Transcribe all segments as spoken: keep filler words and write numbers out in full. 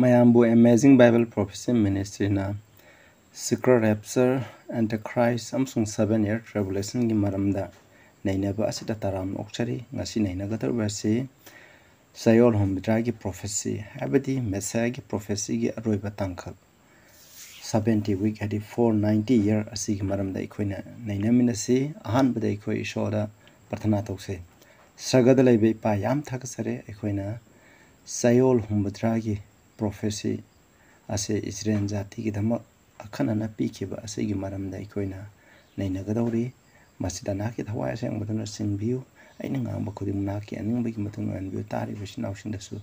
ꯃꯌꯥꯝꯕꯨ Amazing Bible Prophecy Ministryꯅ Secret Rapture, Antichrist ꯑꯃꯁꯨꯡ Seven Year Tribulationꯒꯤ ꯃꯔꯝꯗ ꯅꯩꯅꯕ ꯑꯁꯤꯗ ꯇꯔꯥꯝꯅ ꯑꯣꯛꯆꯔꯤ꯫ ꯉꯁꯤ ꯅꯩꯅꯒꯗꯧꯔꯤꯕ ꯑꯁꯤ ꯆꯌꯣꯜ ꯍꯨꯝꯐꯨꯇꯔꯥꯒꯤ prophecy, ꯍꯥꯏꯕꯗꯤ Messiahꯒꯤ prophecyꯒꯤ ꯑꯔꯣꯏꯕ ꯇꯥꯡꯀꯛ, seventy week, ꯍꯥꯏꯗꯤ four ninety year ꯑꯁꯤꯒꯤ ꯃꯔꯝꯗ ꯑꯩꯈꯣꯏꯅ ꯅꯩꯅꯃꯤꯟꯅꯁꯤ꯫ ꯑꯍꯥꯟꯕꯗ ꯑꯩꯈꯣꯏ ꯏꯁꯣꯔꯗ ꯄ꯭ꯔꯊꯅꯥ ꯇꯧꯁꯤ꯫ ꯁꯔꯒꯗ ꯂꯩꯕ ꯏꯄꯥ, ꯌꯥꯝ ꯊꯥꯒꯠꯆꯔꯤ꯫ ꯑꯩꯈꯣꯏꯅ ꯆꯌꯣꯜ ꯍꯨꯝꯐꯨꯇꯔꯥꯒꯤ prophecy ꯑꯁꯤ ꯏꯁꯔꯦꯜ ꯖꯥꯇꯤꯒꯤꯗꯃꯛ ꯑꯈꯟꯅꯅ ꯄꯤꯈꯤꯕ ꯑꯁꯤꯒꯤ ꯃꯔꯝꯗ ꯑꯩꯈꯣꯏꯅ ꯅꯩꯅꯒꯗꯧꯔꯤ꯫ ꯃꯁꯤꯗ ꯅꯍꯥꯛꯀꯤ ꯊꯋꯥꯏ ꯑꯁꯦꯡꯕꯗꯨꯅ ꯆꯤꯡꯕꯤꯌꯨ꯫ ꯑꯩꯅ ꯉꯥꯡꯕ ꯈꯨꯗꯤꯡꯃꯛ ꯅꯍꯥꯛꯀꯤ ꯑꯅꯤꯡꯕꯒꯤ ꯃꯇꯨꯡ ꯏꯟꯅ ꯑꯣꯏꯍꯟꯕꯤꯌꯨ꯫ ꯇꯥꯔꯤꯕ ꯏꯆꯤꯟ ꯏꯅꯥꯎꯁꯤꯡꯗꯁꯨ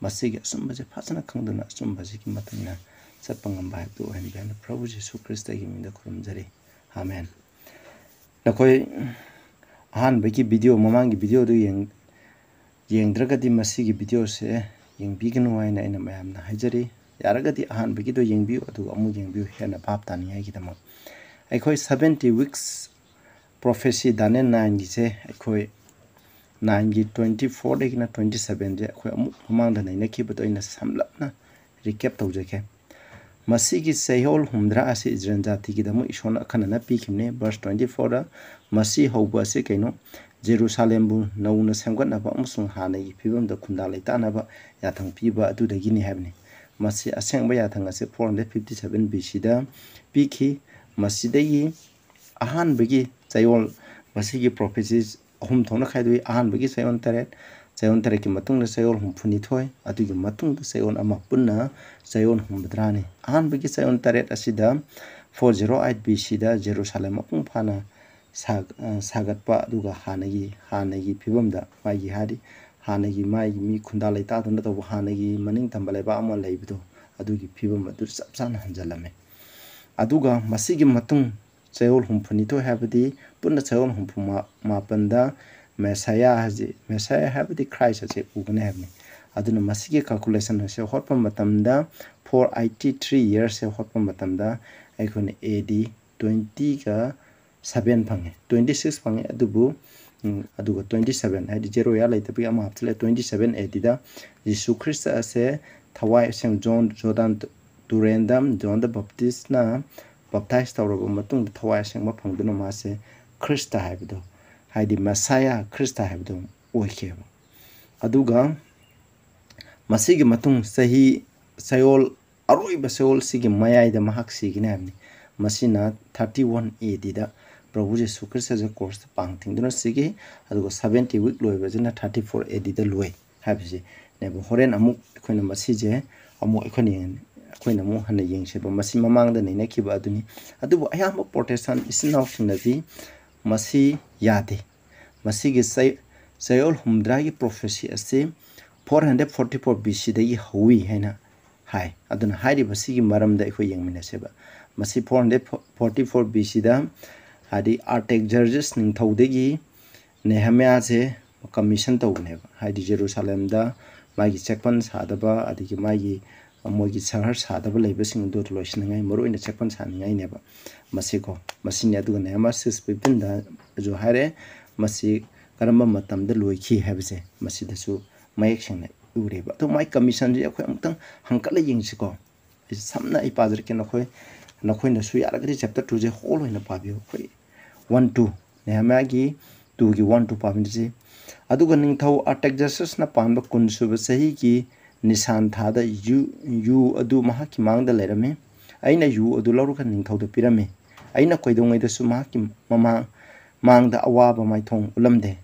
ꯃꯁꯤꯒꯤ ꯑꯆꯨꯝꯕꯁꯦ ꯐꯖꯅ ꯈꯪꯗꯨꯅ ꯑꯆꯨꯝꯕꯁꯤꯒꯤ ꯃꯇꯨꯡ ꯏꯟꯅ ꯆꯠꯄ ꯉꯝꯕ ꯍꯥꯏꯕꯗꯨ ꯑꯣꯏꯍꯟꯕꯤꯌꯨ ꯍꯥꯏꯅ ꯄ꯭ꯔꯚꯨ ꯖꯤꯁꯨ ꯈ꯭ꯔꯤꯁꯇꯒꯤ ꯃꯤꯡꯗ ꯈꯨꯔꯨꯝꯖꯔꯤ꯫ ꯑꯥꯃꯦꯟ꯫ ꯅꯈꯣꯏ ꯑꯍꯥꯟꯕꯒꯤ video, ꯃꯃꯥꯡꯒꯤ videoꯗꯨ ꯌꯦꯡ-, ꯌꯦꯡꯗ꯭ꯔꯒꯗꯤ ꯃꯁꯤꯒꯤ videoꯁꯦ ꯌꯦꯡꯕꯤꯒꯅꯨ ꯍꯥꯏꯅ ꯑꯩꯅ ꯃꯌꯥꯝꯅ ꯍꯥꯏꯖꯔꯤ꯫ ꯌꯥꯔꯒꯗꯤ ꯑꯍꯥꯟꯕꯒꯤꯗꯣ ꯌꯦꯡꯕꯤꯌꯨ, ꯑꯗꯨꯒ ꯑꯃꯨꯛ ꯌꯦꯡꯕꯤꯌꯨ, ꯍꯦꯟꯅ ꯚꯥꯞ ꯇꯥꯅꯤꯡꯉꯥꯏꯒꯤꯗꯃꯛ꯫ ꯑꯩꯈꯣꯏ seventy weeks prophecy Daniel nineꯒꯤꯁꯦ ꯑꯩꯈꯣꯏ nineꯒꯤ twenty fourꯗꯒꯤꯅ twenty sevenꯁꯦ ꯑꯩꯈꯣꯏ ꯑꯃꯨꯛ ꯃꯃꯥꯡꯗ ꯅꯩꯅꯈꯤꯕꯗꯣ ꯑꯩꯅ ꯁꯝꯂꯞꯅ recap ꯇꯧꯖꯒꯦ꯫ ꯃꯁꯤꯒꯤ ꯆꯌꯣꯜ ꯍꯨꯝꯐꯨꯇꯔꯥ ꯑꯁꯤ ꯏꯁꯔꯦꯜ ꯖꯥꯇꯤꯒꯤꯗꯃꯛ ꯏꯁꯣꯔꯅ ꯑꯈꯟꯅꯅ ꯄꯤꯈꯤꯕꯅꯤ꯫ Verse twenty fourꯗ ꯃꯁꯤ ꯍꯧꯕ ꯑꯁꯤ ꯀꯩꯅꯣ? ꯖꯦꯔꯨꯁꯥꯂꯦꯝꯕꯨ ꯅꯧꯅ ꯁꯦꯝꯒꯠꯅꯕ ꯑꯃꯁꯨꯡ ꯍꯥꯟꯅꯒꯤ ꯐꯤꯕꯝꯗ ꯈꯨꯟꯗꯥ ꯂꯩꯇꯥꯅꯕ ꯌꯥꯊꯪ ꯄꯤꯕ ꯑꯗꯨꯗꯒꯤꯅꯤ ꯍꯥꯏꯕꯅꯤ꯫ ꯃꯁꯤ ꯑꯁꯦꯡꯕ ꯌꯥꯊꯪ ꯑꯁꯤ four hundred fifty seven BCꯗ ꯄꯤꯈꯤ꯫ ꯃꯁꯤꯗꯒꯤ ꯑꯍꯥꯟꯕꯒꯤ ꯆꯌꯣꯜ, ꯃꯁꯤꯒꯤ prophecies ꯑꯍꯨꯝ ꯊꯣꯛꯅ ꯈꯥꯏꯗꯣꯛꯏ꯫ ꯑꯍꯥꯟꯕꯒꯤ ꯆꯌꯣꯜ ꯇꯔꯦꯠ, ꯆꯌꯣꯜ ꯇꯔꯦꯠꯀꯤ ꯃꯇꯨꯡꯗ ꯆꯌꯣꯜ ꯍꯨꯝꯐꯨꯅꯤꯊꯣꯏ, ꯑꯗꯨꯒꯤ ꯃꯇꯨꯡꯗ ꯆꯌꯣꯜ ꯑꯃ, ꯄꯨꯟꯅ ꯆꯌꯣꯜ ꯍꯨꯝꯐꯨꯇꯔꯥꯅꯤ꯫ ꯑꯍꯥꯟꯕꯒꯤ ꯆꯌꯣꯜ ꯇꯔꯦꯠ ꯑꯁꯤꯗ four zero eight BCꯗ ꯖꯦꯔꯨꯁꯥꯂꯦꯝ ꯃꯄꯨꯡ ꯐꯥꯅ ꯁꯥ-, ꯑ, ꯁꯥꯒꯠꯄ, ꯑꯗꯨꯒ ꯍꯥꯟꯅꯒꯤ, ꯍꯥꯟꯅꯒꯤ ꯐꯤꯕꯝꯗ ꯃꯥꯒꯤ, ꯍꯥꯏꯗꯤ ꯍꯥꯟꯅꯒꯤ ꯃꯥꯒꯤ ꯃꯤ ꯈꯨꯟꯗꯥ ꯂꯩꯇꯥꯗꯅ ꯇꯧꯕ ꯍꯥꯟꯅꯒꯤ ꯃꯅꯤꯡ ꯇꯝꯕ ꯂꯩꯕꯥꯛ ꯑꯃ ꯂꯩꯕꯗꯣ, ꯑꯗꯨꯒꯤ ꯐꯤꯕꯝ ꯑꯗꯨ ꯆꯞ ꯆꯥꯅ ꯍꯟꯖꯜꯂꯝꯃꯦ꯫ ꯑꯗꯨꯒ ꯃꯁꯤꯒꯤ ꯃꯇꯨꯡ ꯆꯌꯣꯜ ꯍꯨꯝꯐꯨꯅꯤꯊꯣꯏ, ꯍꯥꯏꯕꯗꯤ ꯄꯨꯟꯅ ꯆꯌꯣꯜ ꯍꯨꯝꯐꯨ ꯃꯥꯄꯟꯗ ꯃꯦꯁꯥꯌꯥ ꯍꯥꯏꯁꯦ, ꯃꯦꯁꯥꯌꯥ ꯍꯥꯏꯕꯗꯤ ꯈ꯭ꯔꯥꯏꯁ ꯑꯁꯦ ꯎꯒꯅꯤ ꯍꯥꯏꯕꯅꯤ꯫ ꯑꯗꯨꯅ ꯃꯁꯤꯒꯤ calculation ꯑꯁꯦ ꯍꯣꯠꯄ ꯃꯇꯝꯗ four eighty three yearsꯁꯦ ꯍꯣꯠꯄ ꯃꯇꯝꯗ ꯑꯩꯈꯣꯏꯅ AD twentyꯒ seven ꯐꯪꯉꯦ, twenty six ꯐꯪꯉꯦ꯫ ꯑꯗꯨꯕꯨ ꯎꯝ, ꯑꯗꯨꯒ twenty seven, ꯍꯥꯏꯗꯤ zero ꯌꯥ ꯂꯩꯇꯕꯒꯤ ꯑꯃ ꯍꯥꯞꯆꯤꯜꯂꯦ, twenty seven A D the Jesus Christ ꯑꯁꯦ ꯊꯋꯥꯏ ꯑꯁꯦꯡ ꯖꯣꯟ, ꯖꯣꯔꯗꯥꯟ ꯇꯨꯔꯦꯟꯗ ꯖꯣꯟ ꯗ ꯕꯞꯇꯤꯁꯅ ꯕꯞꯇꯥꯏꯁ ꯇꯧꯔꯕ ꯃꯇꯨꯡꯗ ꯊꯋꯥꯏ ꯑꯁꯦꯡꯕ ꯐꯪꯗꯨꯅ ꯃꯥꯁꯦ ꯈ꯭ꯔꯤꯁꯇ ꯍꯥꯏꯕꯗꯣ, ꯍꯥꯏꯗꯤ ꯃꯁꯥꯌꯥ ꯈ꯭ꯔꯤꯁꯇ ꯍꯥꯏꯕꯗꯣ ꯑꯣꯏꯈꯤꯑꯕ꯫ ꯑꯗꯨꯒ ꯃꯁꯤꯒꯤ ꯃꯇꯨꯡ ꯆꯍꯤ ꯆꯌꯣꯜ, ꯑꯔꯣꯏꯕ ꯆꯌꯣꯜꯁꯤꯒꯤ ꯃꯌꯥꯏꯗ ꯃꯍꯥꯛ ꯁꯤꯒꯅꯤ ꯍꯥꯏꯕꯅꯤ꯫ ꯃꯁꯤꯅ thirty one A D ꯗ ꯄ꯭ꯔꯚꯨ ꯖꯤꯁꯨ ꯈ꯭ꯔꯤꯁꯇꯁꯦ ꯀ꯭ꯔꯣꯁꯇ ꯄꯥꯡ ꯊꯤꯡꯗꯨꯅ ꯁꯤꯈꯤ꯫ ꯑꯗꯨꯒ seventy week ꯂꯣꯏꯕꯁꯤꯅ thirty four A D ꯗ ꯂꯣꯏ ꯍꯥꯏꯕꯁꯤꯅꯦꯕ꯫ ꯍꯣꯔꯦꯟ ꯑꯃꯨꯛ ꯑꯩꯈꯣꯏꯅ ꯃꯁꯤꯁꯦ ꯑꯃꯨꯛ ꯑꯩꯈꯣꯏꯅ ꯌꯦꯡ-, ꯑꯩꯈꯣꯏꯅ ꯑꯃꯨꯛ ꯍꯟꯅ ꯌꯦꯡꯁꯦꯕ꯫ ꯃꯁꯤ ꯃꯃꯥꯡꯗ ꯅꯩꯅꯈꯤꯕ ꯑꯗꯨꯅꯤ꯫ ꯑꯗꯨꯕꯨ ꯑꯌꯥꯝꯕ ꯄ꯭ꯔꯣꯇꯦꯁꯇꯥꯟ ꯏꯆꯤꯟ ꯏꯅꯥꯎꯁꯤꯡꯅꯗꯤ ꯃꯁꯤ ꯌꯥꯗꯦ꯫ ꯃꯁꯤꯒꯤ ꯆꯩ-, ꯆꯌꯣꯜ ꯍꯨꯝꯐꯨꯇꯔꯥꯒꯤ ꯄ꯭ꯔꯣꯐꯦꯁꯤ ꯑꯁꯤ four hundred forty four B C ꯗꯒꯤ ꯍꯧꯋꯤ ꯍꯥꯏꯅ ꯍꯥꯏ꯫ ꯑꯗꯨꯅ ꯍꯥꯏꯔꯤꯕꯁꯤꯒꯤ ꯃꯔꯝꯗ ꯑꯩꯈꯣꯏ ꯌꯦꯡꯃꯤꯟꯅꯁꯦꯕ꯫ ꯃꯁꯤ four hundred forty four B C ꯗ, ꯍꯥꯏꯗꯤ ꯑꯥꯔꯇꯦꯛꯖꯔꯖꯁ ꯅꯤꯡꯊꯧꯗꯒꯤ ꯅꯦꯍꯦꯃꯤꯌꯥꯁꯦ ꯀꯃꯤꯁꯟ ꯇꯧꯕꯅꯦꯕ꯫ ꯍꯥꯏꯗꯤ ꯖꯦꯔꯨꯁꯥꯂꯦꯝꯗ ꯃꯥꯒꯤ ꯆꯦꯛꯄꯟ ꯁꯥꯗꯕ, ꯑꯗꯒꯤ ꯃꯥꯒꯤ, ꯃꯣꯏꯒꯤ ꯁꯍꯔ ꯁꯥꯗꯕ ꯂꯩꯕꯁꯤꯡ ꯑꯗꯨ ꯂꯣꯏꯁꯤꯟꯅꯤꯡꯉꯥꯏ, ꯃꯔꯨꯑꯣꯏꯅ ꯆꯦꯛꯄꯟ ꯁꯥꯅꯤꯡꯉꯥꯏꯅꯦꯕ ꯃꯁꯤꯀꯣ꯫ ꯃꯁꯤꯅꯤ꯫ ꯑꯗꯨꯒ ꯅꯦꯍꯦꯃꯤꯌꯥ six fifteen ꯗꯁꯨ ꯍꯥꯏꯔꯦ, ꯃꯁꯤ ꯀꯔꯝꯕ ꯃꯇꯝꯗ ꯂꯣꯏꯈꯤ ꯍꯥꯏꯕꯁꯦ ꯃꯁꯤꯗꯁꯨ ꯃꯌꯦꯛ ꯁꯦꯡꯅ ꯎꯔꯦꯕ꯫ ꯑꯗꯣ ꯃꯥꯏ ꯀꯃꯤꯁꯟꯁꯦ ꯑꯩꯈꯣꯏ ꯑꯃꯨꯛꯇꯪ ꯍꯪꯀꯠꯂ ꯌꯦꯡꯁꯤꯀꯣ꯫ ꯑꯩ ꯁꯝꯅ ꯑꯩ ꯄꯥꯖꯔꯛꯀꯦ, ꯅꯈꯣꯏ, ꯅꯈꯣꯏꯅꯁꯨ ꯌꯥꯔꯒꯗꯤ chapter two ꯁꯦ whole ꯑꯣꯏꯅ ꯄꯥꯕꯤꯌꯨ꯫ ꯑꯩꯈꯣꯏ one two, ꯅꯦꯍꯦꯃꯤꯌꯥꯒꯤ two ꯒꯤ one two ꯄꯥꯃꯤꯟꯅꯁꯤ꯫ ꯑꯗꯨꯒ ꯅꯤꯡꯊꯧ ꯑꯥꯔꯇꯦꯛꯖꯔꯁꯁꯅ ꯄꯥꯟꯕ ꯀꯨꯟ ꯁꯨꯕ ꯆꯍꯤꯒꯤ ꯅꯤꯁꯥꯟ ꯊꯥꯗ ꯌꯨ, ꯌꯨ ꯑꯗꯨ ꯃꯍꯥꯛꯀꯤ ꯃꯥꯡꯗ ꯂꯩꯔꯝꯃꯤ꯫ ꯑꯩꯅ ꯌꯨ ꯑꯗꯨ ꯂꯧꯔꯒ ꯅꯤꯡꯊꯧꯗ ꯄꯤꯔꯝꯃꯤ꯫ ꯑꯩꯅ ꯀꯩꯗꯧꯉꯩꯗꯁꯨ ꯃꯍꯥꯛꯀꯤ ꯃꯃꯥꯡ, ꯃꯥꯡꯗ ꯑꯋꯥꯕ ꯃꯥꯏꯊꯣꯡ ꯎꯠꯂꯝꯗꯦ꯫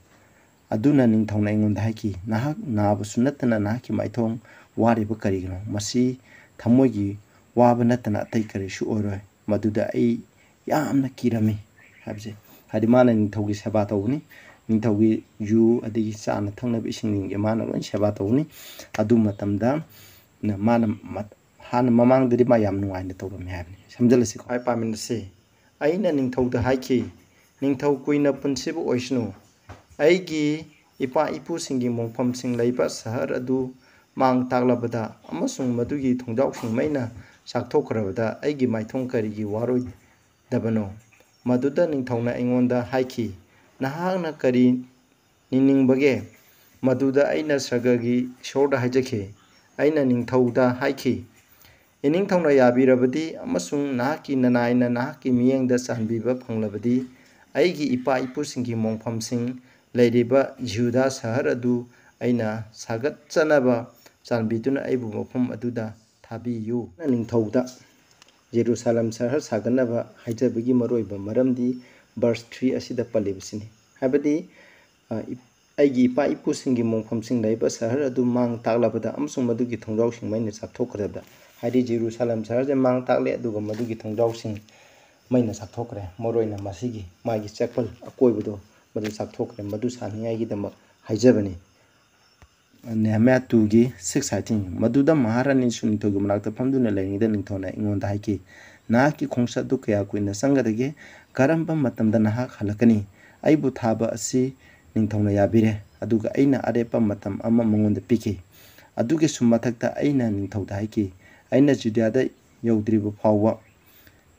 ꯑꯗꯨꯅ ꯅꯤꯡꯊꯧꯅ ꯑꯩꯉꯣꯟꯗ ꯍꯥꯏꯈꯤ, "ꯅꯍꯥꯛ ꯅꯥꯕꯁꯨ ꯅꯠꯇꯅ ꯅꯍꯥꯛꯀꯤ ꯃꯥꯏꯊꯣꯡ ꯋꯥꯔꯤꯕ ꯀꯔꯤꯒꯤꯅꯣ? ꯃꯁꯤ ꯊꯃꯣꯏꯒꯤ ꯋꯥꯕ ꯅꯠꯇꯅ ꯑꯇꯩ ꯀꯔꯤꯁꯨ ꯑꯣꯏꯔꯣꯏ꯫" ꯃꯗꯨꯗ ꯑꯩ ꯌꯥꯝꯅ ꯀꯤꯔꯝꯃꯤ ꯍꯥꯏꯕꯁꯦ꯫ ꯍꯥꯏꯗꯤ ꯃꯥꯅ ꯅꯤꯡꯊꯧꯒꯤ ꯁꯦꯕꯥ ꯇꯧꯕꯅꯤ, ꯅꯤꯡꯊꯧꯒꯤ ꯌꯨ ꯑꯗꯒꯤ ꯆꯥꯅ ꯊꯛꯅꯕ ꯏꯁꯤꯡꯁꯤꯡꯁꯦ ꯃꯥꯅ ꯂꯣꯏ ꯁꯦꯕꯥ ꯇꯧꯕꯅꯤ꯫ ꯑꯗꯨ ꯃꯇꯝꯗ ꯃꯥꯅ ꯃ-, ꯍꯥꯟꯅ ꯃꯃꯥꯡꯗꯗꯤ ꯃꯥ ꯌꯥꯝ ꯅꯨꯡꯉꯥꯏꯅ ꯇꯧꯔꯝꯃꯤ ꯍꯥꯏꯕꯅꯤ꯫ ꯁꯝꯖꯤꯜꯂꯁꯤꯀꯣ꯫ ꯍꯥꯏ ꯄꯥꯃꯤꯟꯅꯁꯤ꯫ ꯑꯩꯅ ꯅꯤꯡꯊꯧꯗ ꯍꯥꯏꯈꯤ, "ꯅꯤꯡꯊꯧ ꯀꯨꯏꯅ ꯄꯨꯟꯁꯤꯕ ꯑꯣꯏꯁꯅꯨ꯫ ꯑꯩꯒꯤ ꯏꯄꯥ ꯏꯄꯨꯁꯤꯡꯒꯤ ꯃꯣꯡꯐꯝꯁꯤꯡ ꯂꯩꯕ ꯁꯍꯔ ꯑꯗꯨ ꯃꯥꯡ ꯇꯥꯛꯂꯕꯗ ꯑꯃꯁꯨꯡ ꯃꯗꯨꯒꯤ ꯊꯣꯡꯖꯥꯎꯁꯤꯡ ꯃꯩꯅ ꯆꯥꯛꯊꯣꯛꯈ꯭ꯔꯕꯗ ꯑꯩꯒꯤ ꯃꯥꯏꯊꯣꯡ ꯀꯔꯤꯒꯤ ꯋꯥꯔꯣꯏꯗꯕꯅꯣ?" ꯃꯗꯨꯗ ꯅꯤꯡꯊꯧꯅ ꯑꯩꯉꯣꯟꯗ ꯍꯥꯏꯈꯤ, "ꯅꯍꯥꯛꯅ ꯀꯔꯤ ꯅꯤꯡꯅꯤꯡꯕꯒꯦ?" ꯃꯗꯨꯗ ꯑꯩꯅ ꯁꯔꯒꯒꯤ ꯏꯁꯣꯔꯗ ꯍꯥꯏꯖꯈꯤ꯫ ꯑꯩꯅ ꯅꯤꯡꯊꯧꯗ ꯍꯥꯏꯈꯤ, "ꯏꯅꯤꯡꯊꯧꯅ ꯌꯥꯕꯤꯔꯕꯗꯤ ꯑꯃꯁꯨꯡ ꯅꯍꯥꯛꯀꯤ ꯅꯅꯥꯏꯅ ꯅꯍꯥꯛꯀꯤ ꯃꯤꯠꯌꯦꯡꯗ ꯆꯥꯟꯕꯤꯕ ꯐꯪꯂꯕꯗꯤ, ꯑꯩꯒꯤ ꯏꯄꯥ ꯏꯄꯨꯁꯤꯡꯒꯤ ꯃꯣꯡꯐꯝꯁꯤꯡ ꯂꯩꯔꯤꯕ ꯖꯤꯍꯨꯗꯥ ꯁꯍꯔ ꯑꯗꯨ ꯑꯩꯅ ꯁꯥꯒꯠꯆꯅꯕ ꯆꯥꯟꯕꯤꯗꯨꯅ ꯑꯩꯕꯨ ꯃꯐꯝ ꯑꯗꯨꯗ ꯊꯥꯕꯤꯌꯨ"꯫ ꯅꯤꯡꯊꯧꯗ ꯖꯦꯔꯨꯁꯥꯂꯦꯝ ꯁꯍꯔ ꯁꯥꯒꯠꯅꯕ ꯍꯥꯏꯖꯕꯒꯤ ꯃꯔꯨꯑꯣꯏꯕ ꯃꯔꯝꯗꯤ verse three ꯑꯁꯤꯗ ꯄꯜꯂꯤꯕꯁꯤꯅꯤ꯫ ꯍꯥꯏꯕꯗꯤ, ꯑ, ꯏ-, "ꯑꯩꯒꯤ ꯏꯄꯥ ꯏꯄꯨꯁꯤꯡꯒꯤ ꯃꯣꯡꯐꯝꯁꯤꯡ ꯂꯩꯕ ꯁꯍꯔ ꯑꯗꯨ ꯃꯥꯡ ꯇꯥꯛꯂꯕꯗ ꯑꯃꯁꯨꯡ ꯃꯗꯨꯒꯤ ꯊꯣꯡꯖꯥꯎꯁꯤꯡ ꯃꯩꯅ ꯆꯥꯛꯊꯣꯛꯈ꯭ꯔꯕꯗ"꯫ ꯍꯥꯏꯗꯤ ꯖꯦꯔꯨꯁꯥꯂꯦꯝ ꯁꯍꯔꯁꯦ ꯃꯥꯡ ꯇꯥꯛꯂꯦ, ꯑꯗꯨꯒ ꯃꯗꯨꯒꯤ ꯊꯣꯡꯖꯥꯎꯁꯤꯡ ꯃꯩꯅ ꯆꯥꯛꯊꯣꯛꯈ꯭ꯔꯦ꯫ ꯃꯔꯨꯑꯣꯏꯅ ꯃꯁꯤꯒꯤ ꯃꯥꯒꯤ ꯆꯦꯛꯄꯜ ꯑꯀꯣꯏꯕꯗꯣ ꯃꯗꯨ ꯆꯥꯛꯊꯣꯛꯈ꯭ꯔꯦ꯫ ꯃꯗꯨ ꯁꯥꯅꯤꯡꯉꯥꯏꯒꯤꯗꯃꯛ ꯍꯥꯏꯖꯕꯅꯤ꯫ Nehemiah two ꯒꯤ six ꯍꯥꯏ ꯊꯤꯡ꯫ ꯃꯗꯨꯗ ꯃꯍꯥꯔꯥꯅꯤ ꯁꯨꯅꯤꯊꯣꯏꯒꯤ ꯃꯅꯥꯛꯇ ꯐꯝꯗꯨꯅ ꯂꯩꯔꯤꯉꯩꯗ ꯅꯤꯡꯊꯧꯅ ꯑꯩꯉꯣꯟꯗ ꯍꯥꯏꯈꯤ, "ꯅꯍꯥꯛꯀꯤ ꯈꯣꯡꯆꯠ ꯑꯗꯨ ꯀꯌꯥ ꯀꯨꯏꯅ ꯆꯪꯒꯗꯒꯦ? ꯀꯔꯝꯕ ꯃꯇꯝꯗ ꯅꯍꯥꯛ ꯍꯜꯂꯛꯀꯅꯤ? ꯑꯩꯕꯨ ꯊꯥꯕ ꯑꯁꯤ ꯅꯤꯡꯊꯧꯅ ꯌꯥꯕꯤꯔꯦ"꯫ ꯑꯗꯨꯒ ꯑꯩꯅ ꯑꯔꯦꯞꯄ ꯃꯇꯝ ꯑꯃ ꯃꯉꯣꯟꯗ ꯄꯤꯈꯤ꯫ ꯑꯗꯨꯒꯤꯁꯨ ꯃꯊꯛꯇ ꯑꯩꯅ ꯅꯤꯡꯊꯧꯗ ꯍꯥꯏꯈꯤ, "ꯑꯩꯅ ꯖꯨꯗꯤꯌꯥꯗ ꯌꯧꯗ꯭ꯔꯤꯕ ꯐꯥꯎꯕ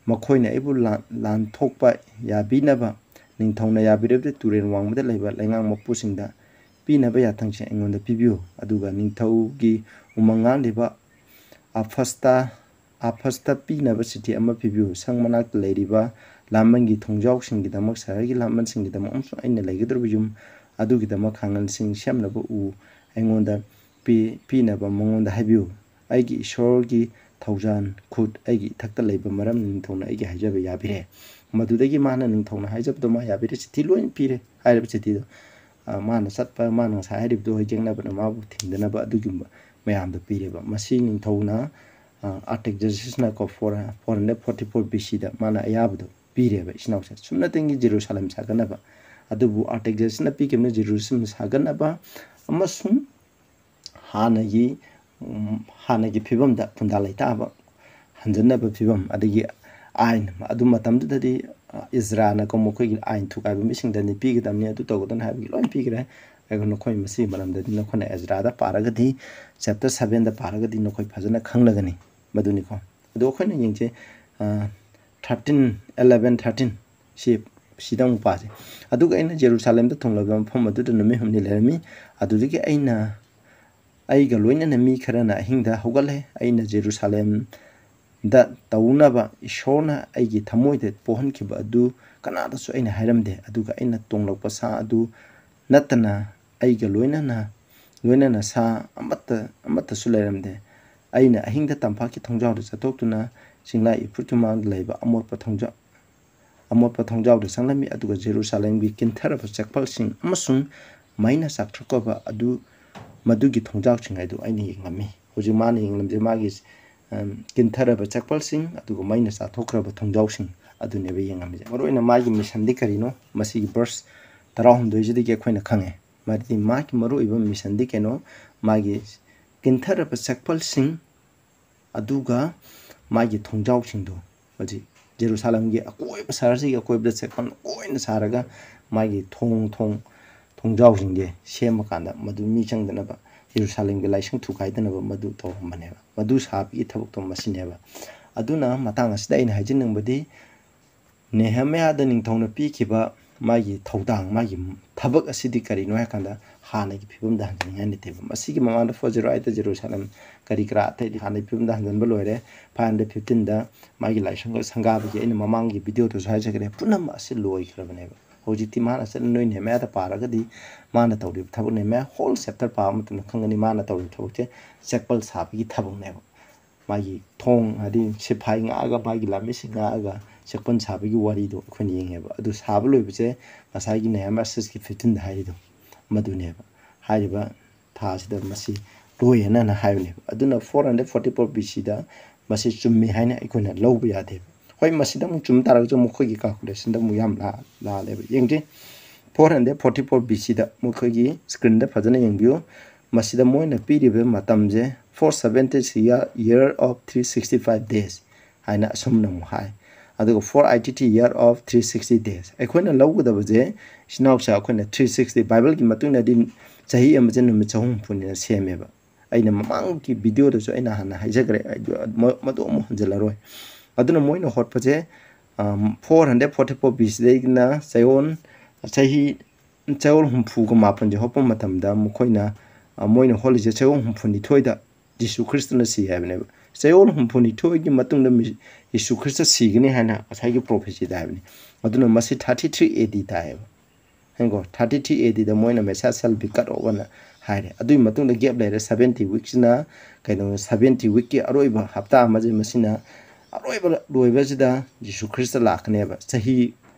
ꯃꯈꯣꯏꯅ ꯑꯩꯕꯨ ꯂꯥꯟ-, ꯂꯥꯟꯊꯣꯛꯄ ꯌꯥꯕꯤꯅꯕ ꯅꯤꯡꯊꯧꯅ ꯌꯥꯕꯤꯔꯕꯗꯤ ꯇꯨꯔꯦꯜ ꯋꯥꯡꯃꯗ ꯂꯩꯕ ꯂꯩꯉꯥꯛ ꯃꯄꯨꯁꯤꯡꯗ ꯄꯤꯅꯕ ꯌꯥꯊꯪꯁꯤꯡ ꯑꯩꯉꯣꯟꯗ ꯄꯤꯕꯤꯌꯨ"꯫ ꯑꯗꯨꯒ ꯅꯤꯡꯊꯧꯒꯤ ꯎꯃꯪ ꯉꯥꯛꯂꯤꯕ ꯑꯐꯁꯇ, ꯑꯐꯁꯇ ꯄꯤꯅꯕ ꯆꯤꯊꯤ ꯑꯃ ꯄꯤꯕꯤꯌꯨ꯫ ꯁꯪ ꯃꯅꯥꯛꯇ ꯂꯩꯔꯤꯕ ꯂꯥꯟꯕꯟꯒꯤ ꯊꯣꯡꯖꯥꯎꯁꯤꯡꯒꯤꯗꯃꯛ, ꯁꯍꯔꯒꯤ ꯂꯥꯟꯕꯟꯁꯤꯡꯒꯤꯗꯃꯛ ꯑꯃꯁꯨꯡ ꯑꯩꯅ ꯂꯩꯒꯗꯧꯔꯤꯕ ꯌꯨꯝ ꯑꯗꯨꯒꯤꯗꯃꯛ ꯀꯥꯡꯒꯟꯁꯤꯡ ꯁꯦꯝꯅꯕ ꯎ ꯑꯩꯉꯣꯟꯗ ꯄꯤ-, ꯄꯤꯅꯕ ꯃꯉꯣꯟꯗ ꯍꯥꯏꯕꯤꯌꯨ꯫ ꯑꯩꯒꯤ ꯏꯁꯣꯔꯒꯤ ꯊꯧꯖꯥꯟ ꯈꯨꯠ ꯑꯩꯒꯤ ꯏꯊꯛꯇ ꯂꯩꯕ ꯃꯔꯝꯅ ꯅꯤꯡꯊꯧꯅ ꯑꯩꯒꯤ ꯍꯥꯏꯖꯕ ꯌꯥꯕꯤꯔꯦ꯫ ꯃꯗꯨꯗꯒꯤ ꯃꯥꯅ ꯅꯤꯡꯊꯧꯅ ꯍꯥꯏꯖꯕꯗꯣ ꯃꯥ ꯌꯥꯕꯤꯔꯦ꯫ ꯆꯤꯊꯤ ꯂꯣꯏꯅ ꯄꯤꯔꯦ꯫ ꯍꯥꯏꯔꯤꯕ ꯆꯤꯊꯤꯗꯣ, ꯑ, ꯃꯥꯅ ꯆꯠꯄ, ꯃꯥꯅ ꯉꯁꯥꯏ ꯍꯥꯏꯔꯤꯕꯗꯣ ꯍꯣꯏ ꯌꯦꯛꯅꯕꯅ ꯃꯥꯕꯨ ꯊꯤꯡꯗꯅꯕ ꯑꯗꯨꯒꯨꯝꯕ ꯃꯌꯥꯝꯗꯣ ꯄꯤꯔꯦꯕ꯫ ꯃꯁꯤ ꯅꯤꯡꯊꯧꯅ, ꯑ, ꯑꯥꯔꯇꯦꯛꯖꯔꯁꯤꯁꯅꯀꯣ, four, four hundred forty four B C ꯗ ꯃꯥꯅ ꯑꯌꯥꯕꯗꯣ ꯄꯤꯔꯦꯕ ꯏꯆꯤꯟ ꯏꯅꯥꯎꯁꯦ꯫ ꯁꯨꯞꯅꯇꯪꯒꯤ ꯖꯦꯔꯨꯁꯥꯂꯦꯝ ꯁꯥꯒꯠꯅꯕ꯫ ꯑꯗꯨꯕꯨ ꯑꯥꯔꯇꯦꯛꯖꯔꯁꯤꯁꯅ ꯄꯤꯈꯤꯕꯅ ꯖꯦꯔꯨꯁꯥꯂꯦꯝ ꯁꯥꯒꯠꯅꯕ ꯑꯃꯁꯨꯡ ꯍꯥꯟꯅꯒꯤ, ꯎꯝ, ꯍꯥꯟꯅꯒꯤ ꯐꯤꯕꯝꯗ ꯈꯨꯟꯗꯥ ꯂꯩꯇꯥꯕ ꯍꯟꯖꯟꯅꯕ ꯐꯤꯕꯝ, ꯑꯗꯒꯤ ꯑꯥꯏꯟ, ꯑꯗꯨ ꯃꯇꯝꯗꯨꯗꯗꯤ, ꯑ, ꯏꯖ꯭ꯔꯥꯅꯀꯣ ꯃꯈꯣꯏꯒꯤ ꯑꯥꯏꯟ ꯊꯨꯒꯥꯏꯕ ꯃꯤꯁꯤꯡꯗ "ꯅꯤ ꯄꯤꯒꯗꯕꯅꯤ, ꯑꯗꯨ ꯇꯧꯒꯗꯕꯅꯤ" ꯍꯥꯏꯕꯒꯤ ꯂꯣꯏ ꯄꯤꯈ꯭ꯔꯦ꯫ ꯑꯗꯨꯒ ꯅꯈꯣꯏ ꯃꯁꯤꯒꯤ ꯃꯔꯝꯗꯗꯤ ꯅꯈꯣꯏꯅ ꯑꯦꯖ꯭ꯔꯥꯗ ꯄꯥꯔꯒꯗꯤ, chapter seven ꯗ ꯄꯥꯔꯒꯗꯤ ꯅꯈꯣꯏ ꯐꯖꯅ ꯈꯪꯂꯒꯅꯤ꯫ ꯃꯗꯨꯅꯤꯀꯣ꯫ ꯑꯗꯣ ꯑꯩꯈꯣꯏꯅ ꯌꯦꯡꯁꯦ, ꯑ, thirteen, eleven, thirteen ꯁꯤ ꯁꯤꯗ ꯑꯃꯨꯛ ꯄꯥꯁꯦ꯫ ꯑꯗꯨꯒ ꯑꯩꯅ ꯖꯦꯔꯨꯁꯥꯂꯦꯝꯗ ꯊꯨꯡꯂꯕ ꯃꯐꯝ ꯑꯗꯨꯗ ꯅꯨꯃꯤꯠ ꯍꯨꯝꯅꯤ ꯂꯩꯔꯝꯃꯤ꯫ ꯑꯗꯨꯗꯒꯤ ꯑꯩꯅ, ꯑꯩꯒ ꯂꯣꯏꯅꯅ ꯃꯤ ꯈꯔꯅ ꯑꯍꯤꯡꯗ ꯍꯧꯒꯠꯂꯦ꯫ ꯑꯩꯅ ꯖꯦꯔꯨꯁꯥꯂꯦꯝꯗ ꯇꯧꯅꯕ ꯏꯁꯣꯔꯅ ꯑꯩꯒꯤ ꯊꯃꯣꯏꯗ ꯄꯣꯛꯍꯟꯈꯤꯕ ꯑꯗꯨ ꯀꯅꯥꯗꯁꯨ ꯑꯩꯅ ꯍꯥꯏꯔꯝꯗꯦ꯫ ꯑꯗꯨꯒ ꯑꯩꯅ ꯇꯣꯡꯂꯛꯄ ꯁꯥ ꯑꯗꯨ ꯅꯠꯇꯅ ꯑꯩꯒ ꯂꯣꯏꯅꯅ, ꯂꯣꯏꯅꯅ ꯁꯥ ꯑꯃꯠꯇ, ꯑꯃꯠꯇꯁꯨ ꯂꯩꯔꯝꯗꯦ꯫ ꯑꯩꯅ ꯑꯍꯤꯡꯗ ꯇꯝꯄꯥꯛꯀꯤ ꯊꯣꯡꯖꯥꯎꯗ ꯆꯠꯊꯣꯛꯇꯨꯅ ꯆꯤꯡꯂꯥꯏ ꯏꯐꯨꯠꯀꯤ ꯃꯃꯥꯡꯗ ꯂꯩꯕ ꯑꯃꯣꯠꯄ ꯊꯣꯡꯖꯥꯎ, ꯑꯃꯣꯠꯄ ꯊꯣꯡꯖꯥꯎꯗ ꯆꯪꯂꯝꯃꯤ, ꯑꯗꯨꯒ ꯖꯦꯔꯨꯁꯥꯂꯦꯝꯒꯤ ꯀꯤꯟꯊꯔꯕ ꯆꯦꯛꯄꯜꯁꯤꯡ ꯑꯃꯁꯨꯡ ꯃꯩꯅ ꯆꯥꯛꯊꯣꯛꯄ ꯑꯗꯨ, ꯃꯗꯨꯒꯤ ꯊꯣꯡꯖꯥꯎꯁꯤꯡ ꯑꯗꯨ ꯑꯩꯅ ꯌꯦꯡꯂꯝꯃꯤ꯫ ꯍꯧꯖꯤꯛ ꯃꯥꯅ ꯌꯦꯡꯂꯝꯃꯤꯁꯦ ꯃꯥꯒꯤ, ꯑꯝ, ꯀꯤꯟꯊꯔꯕ ꯆꯦꯛꯄꯜꯁꯤꯡ ꯑꯗꯨꯒ ꯃꯩꯅ ꯆꯥꯊꯣꯛꯈ꯭ꯔꯕ ꯊꯣꯡꯖꯥꯎꯁꯤꯡ ꯑꯗꯨꯅꯦꯕ ꯌꯦꯡꯂꯝꯃꯤꯁꯦ꯫ ꯃꯔꯨꯑꯣꯏꯅ ꯃꯥꯒꯤ ꯃꯤꯁꯟꯗꯤ ꯀꯔꯤꯅꯣ? ꯃꯁꯤꯒꯤ ꯚꯔꯁ ꯇꯔꯥꯍꯨꯝꯗꯣꯏꯁꯤꯗꯒꯤ ꯑꯩꯈꯣꯏꯅ ꯈꯪꯉꯦ꯫ ꯃꯗꯨꯗꯤ ꯃꯥꯒꯤ ꯃꯔꯨꯑꯣꯏꯕ ꯃꯤꯁꯟꯗꯤ ꯀꯩꯅꯣ? ꯃꯥꯒꯤ ꯀꯤꯟꯊꯔꯕ ꯆꯦꯛꯄꯜꯁꯤꯡ ꯑꯗꯨꯒ ꯃꯥꯒꯤ ꯊꯣꯡꯖꯥꯎꯁꯤꯡꯗꯣ, ꯍꯧꯖꯤꯛ ꯖꯦꯔꯨꯁꯥꯂꯦꯝꯒꯤ ꯑꯀꯣꯏꯕ, ꯁꯍꯔꯁꯤꯒꯤ ꯑꯀꯣꯏꯕꯗ ꯆꯦꯛꯄꯜ ꯂꯣꯏꯅ ꯁꯥꯔꯒ ꯃꯥꯒꯤ ꯊꯣꯡ, ꯊꯣꯡ, ꯊꯣꯡꯖꯥꯎꯁꯤꯡꯁꯦ ꯁꯦꯝꯃꯀꯥꯟꯗ ꯃꯗꯨ ꯃꯤ ꯆꯪꯗꯅꯕ, ꯖꯦꯔꯨꯁꯥꯂꯦꯝꯒꯤ ꯂꯥꯏꯁꯪ ꯊꯨꯒꯥꯏꯗꯅꯕ ꯃꯗꯨ ꯇꯧꯔꯝꯕꯅꯦꯕ꯫ ꯃꯗꯨ ꯁꯥꯕꯒꯤ ꯊꯕꯛꯇꯣ ꯃꯁꯤꯅꯦꯕ꯫ ꯑꯗꯨꯅ ꯃꯇꯥꯡ ꯑꯁꯤꯗ ꯑꯩꯅ ꯍꯥꯏꯖꯅꯤꯡꯕꯗꯤ, ꯅꯦꯍꯦꯃꯤꯌꯥꯗ ꯅꯤꯡꯊꯧꯅ ꯄꯤꯈꯤꯕ ꯃꯥꯒꯤ ꯊꯧꯗꯥꯡ, ꯃꯥꯒꯤ ꯊꯕꯛ ꯑꯁꯤꯗꯤ ꯀꯔꯤꯅꯣ ꯍꯥꯏ ꯀꯥꯟꯗ, ꯍꯥꯟꯅꯒꯤ ꯐꯤꯕꯝꯗ ꯍꯟꯖꯤꯟꯅꯤꯡꯉꯥꯏ ꯅꯠꯇꯦꯕ꯫ ꯃꯁꯤꯒꯤ ꯃꯃꯥꯡꯗ four zero eight ꯖꯦꯔꯨꯁꯥꯂꯦꯝ ꯀꯔꯤ ꯀꯔꯥ ꯑꯇꯩꯗꯤ ꯍꯥꯟꯅꯒꯤ ꯐꯤꯕꯝꯗ ꯍꯟꯖꯤꯟꯕ ꯂꯣꯏꯔꯦ꯫ Five hundred fifteenꯗ ꯃꯥꯒꯤ ꯂꯥꯏꯁꯪ ꯁꯪꯒꯥꯕꯒꯤ ꯑꯩꯅ ꯃꯃꯥꯡꯒꯤ ꯚꯤꯗꯤꯑꯣꯗꯁꯨ ꯍꯥꯏꯖꯈ꯭ꯔꯦ, ꯄꯨꯝꯅꯃꯛ ꯑꯁꯤ ꯂꯣꯏꯈ꯭ꯔꯕꯅꯦꯕ꯫ ꯍꯧꯖꯤꯛꯇꯤ ꯃꯥꯅ ꯆꯠꯂ ꯅꯣꯏ ꯅꯦꯍꯦꯃꯤꯌꯥꯗ ꯄꯥꯔꯒꯗꯤ ꯃꯥꯅ ꯇꯧꯔꯤꯕ ꯊꯕꯛ, ꯅꯦꯍꯦꯃꯤꯌꯥ whole chapter ꯄꯥꯕ ꯃꯇꯝꯗ ꯈꯪꯒꯅꯤ ꯃꯥꯅ ꯇꯧꯔꯤꯕ ꯊꯕꯛꯁꯦ ꯆꯦꯛꯄꯜ ꯁꯥꯕꯒꯤ ꯊꯕꯛꯅꯦꯕ꯫ ꯃꯥꯒꯤ ꯊꯣꯡ, ꯍꯥꯏꯗꯤ ꯁꯤꯐꯥꯏ ꯉꯥꯛꯑꯒ, ꯃꯥꯒꯤ ꯂꯥꯟꯃꯤꯁꯤꯡ ꯉꯥꯛꯑꯒ ꯆꯦꯛꯄꯜ ꯁꯥꯕꯒꯤ ꯋꯥꯔꯤꯗꯣ ꯑꯩꯈꯣꯏꯅ ꯌꯦꯡꯉꯦꯕ꯫ ꯑꯗꯨ ꯁꯥꯕ ꯂꯣꯏꯕꯁꯦ ꯉꯁꯥꯏꯒꯤ ꯅꯦꯍꯦꯃꯤꯌꯥ sixꯀꯤ fifteenꯗ ꯍꯥꯏꯔꯤꯗꯣ ꯃꯗꯨꯅꯦꯕ꯫ ꯍꯥꯏꯔꯤꯕ ꯊꯥꯁꯤꯗ ꯃꯁꯤ ꯂꯣꯏꯌꯦꯅ ꯍꯥꯏꯕꯅꯦꯕ꯫ ꯑꯗꯨꯅ four hundred forty four B Cꯗ ꯃꯁꯤ ꯆꯨꯝꯃꯤ ꯍꯥꯏꯅ ꯑꯩꯈꯣꯏꯅ ꯂꯧꯕ ꯌꯥꯗꯦꯕ꯫ ꯍꯣꯏ, ꯃꯁꯤꯗ ꯑꯃꯨꯛ ꯆꯨꯝ ꯇꯥꯔꯒꯁꯨ ꯃꯈꯣꯏꯒꯤ calculationꯗ ꯑꯃꯨꯛ ꯌꯥꯝ ꯂꯥ-, ꯂꯥꯜꯂꯦꯕ꯫ ꯌꯦꯡꯁꯤ, four hundred forty four B Cꯗ ꯃꯈꯣꯏꯒꯤ screenꯗ ꯐꯖꯅ ꯌꯦꯡꯕꯤꯌꯨ꯫ ꯃꯁꯤꯗ ꯃꯣꯏꯅ ꯄꯤꯔꯤꯕ ꯃꯇꯝꯁꯦ four seventy year, year of three sixty five days ꯍꯥꯏꯅ ꯑꯁꯨꯝꯅ ꯑꯃꯨꯛ ꯍꯥꯏ꯫ ꯑꯗꯨꯒ four eighty year of three sixty days꯫ ꯑꯩꯈꯣꯏꯅ ꯂꯧꯒꯗꯕꯁꯦ, ꯏꯆꯤꯟ ꯏꯅꯥꯎꯁꯦ, ꯑꯩꯈꯣꯏꯅ three sixty, ꯕꯥꯏꯕꯜꯒꯤ ꯃꯇꯨꯡ ꯏꯟꯅꯗꯤ ꯆꯍꯤ ꯑꯃꯁꯦ ꯅꯨꯃꯤꯠ ꯆꯍꯨꯝ ꯍꯨꯝꯐꯨꯅꯤꯅ ꯁꯦꯝꯃꯦꯕ꯫ ꯑꯩꯅ ꯃꯃꯥꯡꯒꯤ ꯚꯤꯗꯤꯑꯣꯗꯁꯨ ꯑꯩꯅ ꯍꯥꯟꯅ ꯍꯥꯏꯖꯈ꯭ꯔꯦ, ꯑꯩ ꯃ-, ꯃꯗꯨ ꯑꯃꯨꯛ ꯍꯟꯖꯤꯜꯂꯔꯣꯏ꯫ ꯑꯗꯨꯅ ꯃꯣꯏꯅ ꯍꯣꯠꯄꯁꯦ four hundred forty four B ꯁꯤꯗꯒꯤꯅ ꯆꯌꯣꯜ ꯆꯍꯤ ꯆꯌꯣꯜ ꯍꯨꯝꯐꯨꯒ ꯃꯥꯄꯟꯁꯦ ꯍꯣꯠꯄ ꯃꯇꯝꯗ ꯃꯈꯣꯏꯅ, ꯑ, ꯃꯣꯏꯅ ꯍꯣꯠꯂꯤꯁꯦ ꯆꯌꯣꯜ ꯍꯨꯝꯐꯨꯅꯤꯊꯣꯏꯗ ꯖꯤꯁꯨ ꯈ꯭ꯔꯤꯁꯇꯅ ꯁꯤ ꯍꯥꯏꯕꯅꯦꯕ꯫ ꯆꯌꯣꯜ ꯍꯨꯝꯐꯨꯅꯤꯊꯣꯏꯒꯤ ꯃꯇꯨꯡꯗ ꯃꯤ-, ꯖꯤꯁꯨ ꯈ꯭ꯔꯤꯁꯇ ꯁꯤꯒꯅꯤ ꯍꯥꯏꯅ ꯉꯁꯥꯏꯒꯤ ꯄ꯭ꯔꯣꯐꯦꯁꯤꯗ ꯍꯥꯏꯕꯅꯤ꯫ ꯑꯗꯨꯅ ꯃꯁꯤ ꯊꯥꯔꯇꯤ ꯊ꯭ꯔꯤ ꯑꯦ ꯗꯤ ꯇꯥꯏꯌꯦꯕ꯫ ꯍꯦꯡꯒꯣ, ꯊꯥꯔꯇꯤ ꯊ꯭ꯔꯤ ꯑꯦ ꯗꯤꯗ ꯃꯣꯏꯅ Messiah shall be cut off ꯑꯅ ꯍꯥꯏꯔꯦ꯫ ꯑꯗꯨꯒꯤ ꯃꯇꯨꯡꯗ ꯒꯦꯞ ꯂꯩꯔꯦ ꯁꯚꯦꯟꯇꯤ ꯋꯤꯛꯁꯤꯅ, ꯀꯩꯅꯣ, ꯁꯚꯦꯟꯇꯤ ꯋꯤꯛꯀꯤ ꯑꯔꯣꯏꯕ ꯍꯞꯇꯥ ꯑꯃꯁꯦ, ꯃꯁꯤꯅ ꯑꯔꯣꯏꯕ ꯂꯣꯏꯕꯁꯤꯗ ꯖꯤꯁꯨ ꯈ꯭ꯔꯤꯁꯇ ꯂꯥꯛꯀꯅꯦꯕ꯫ ꯆꯍꯤ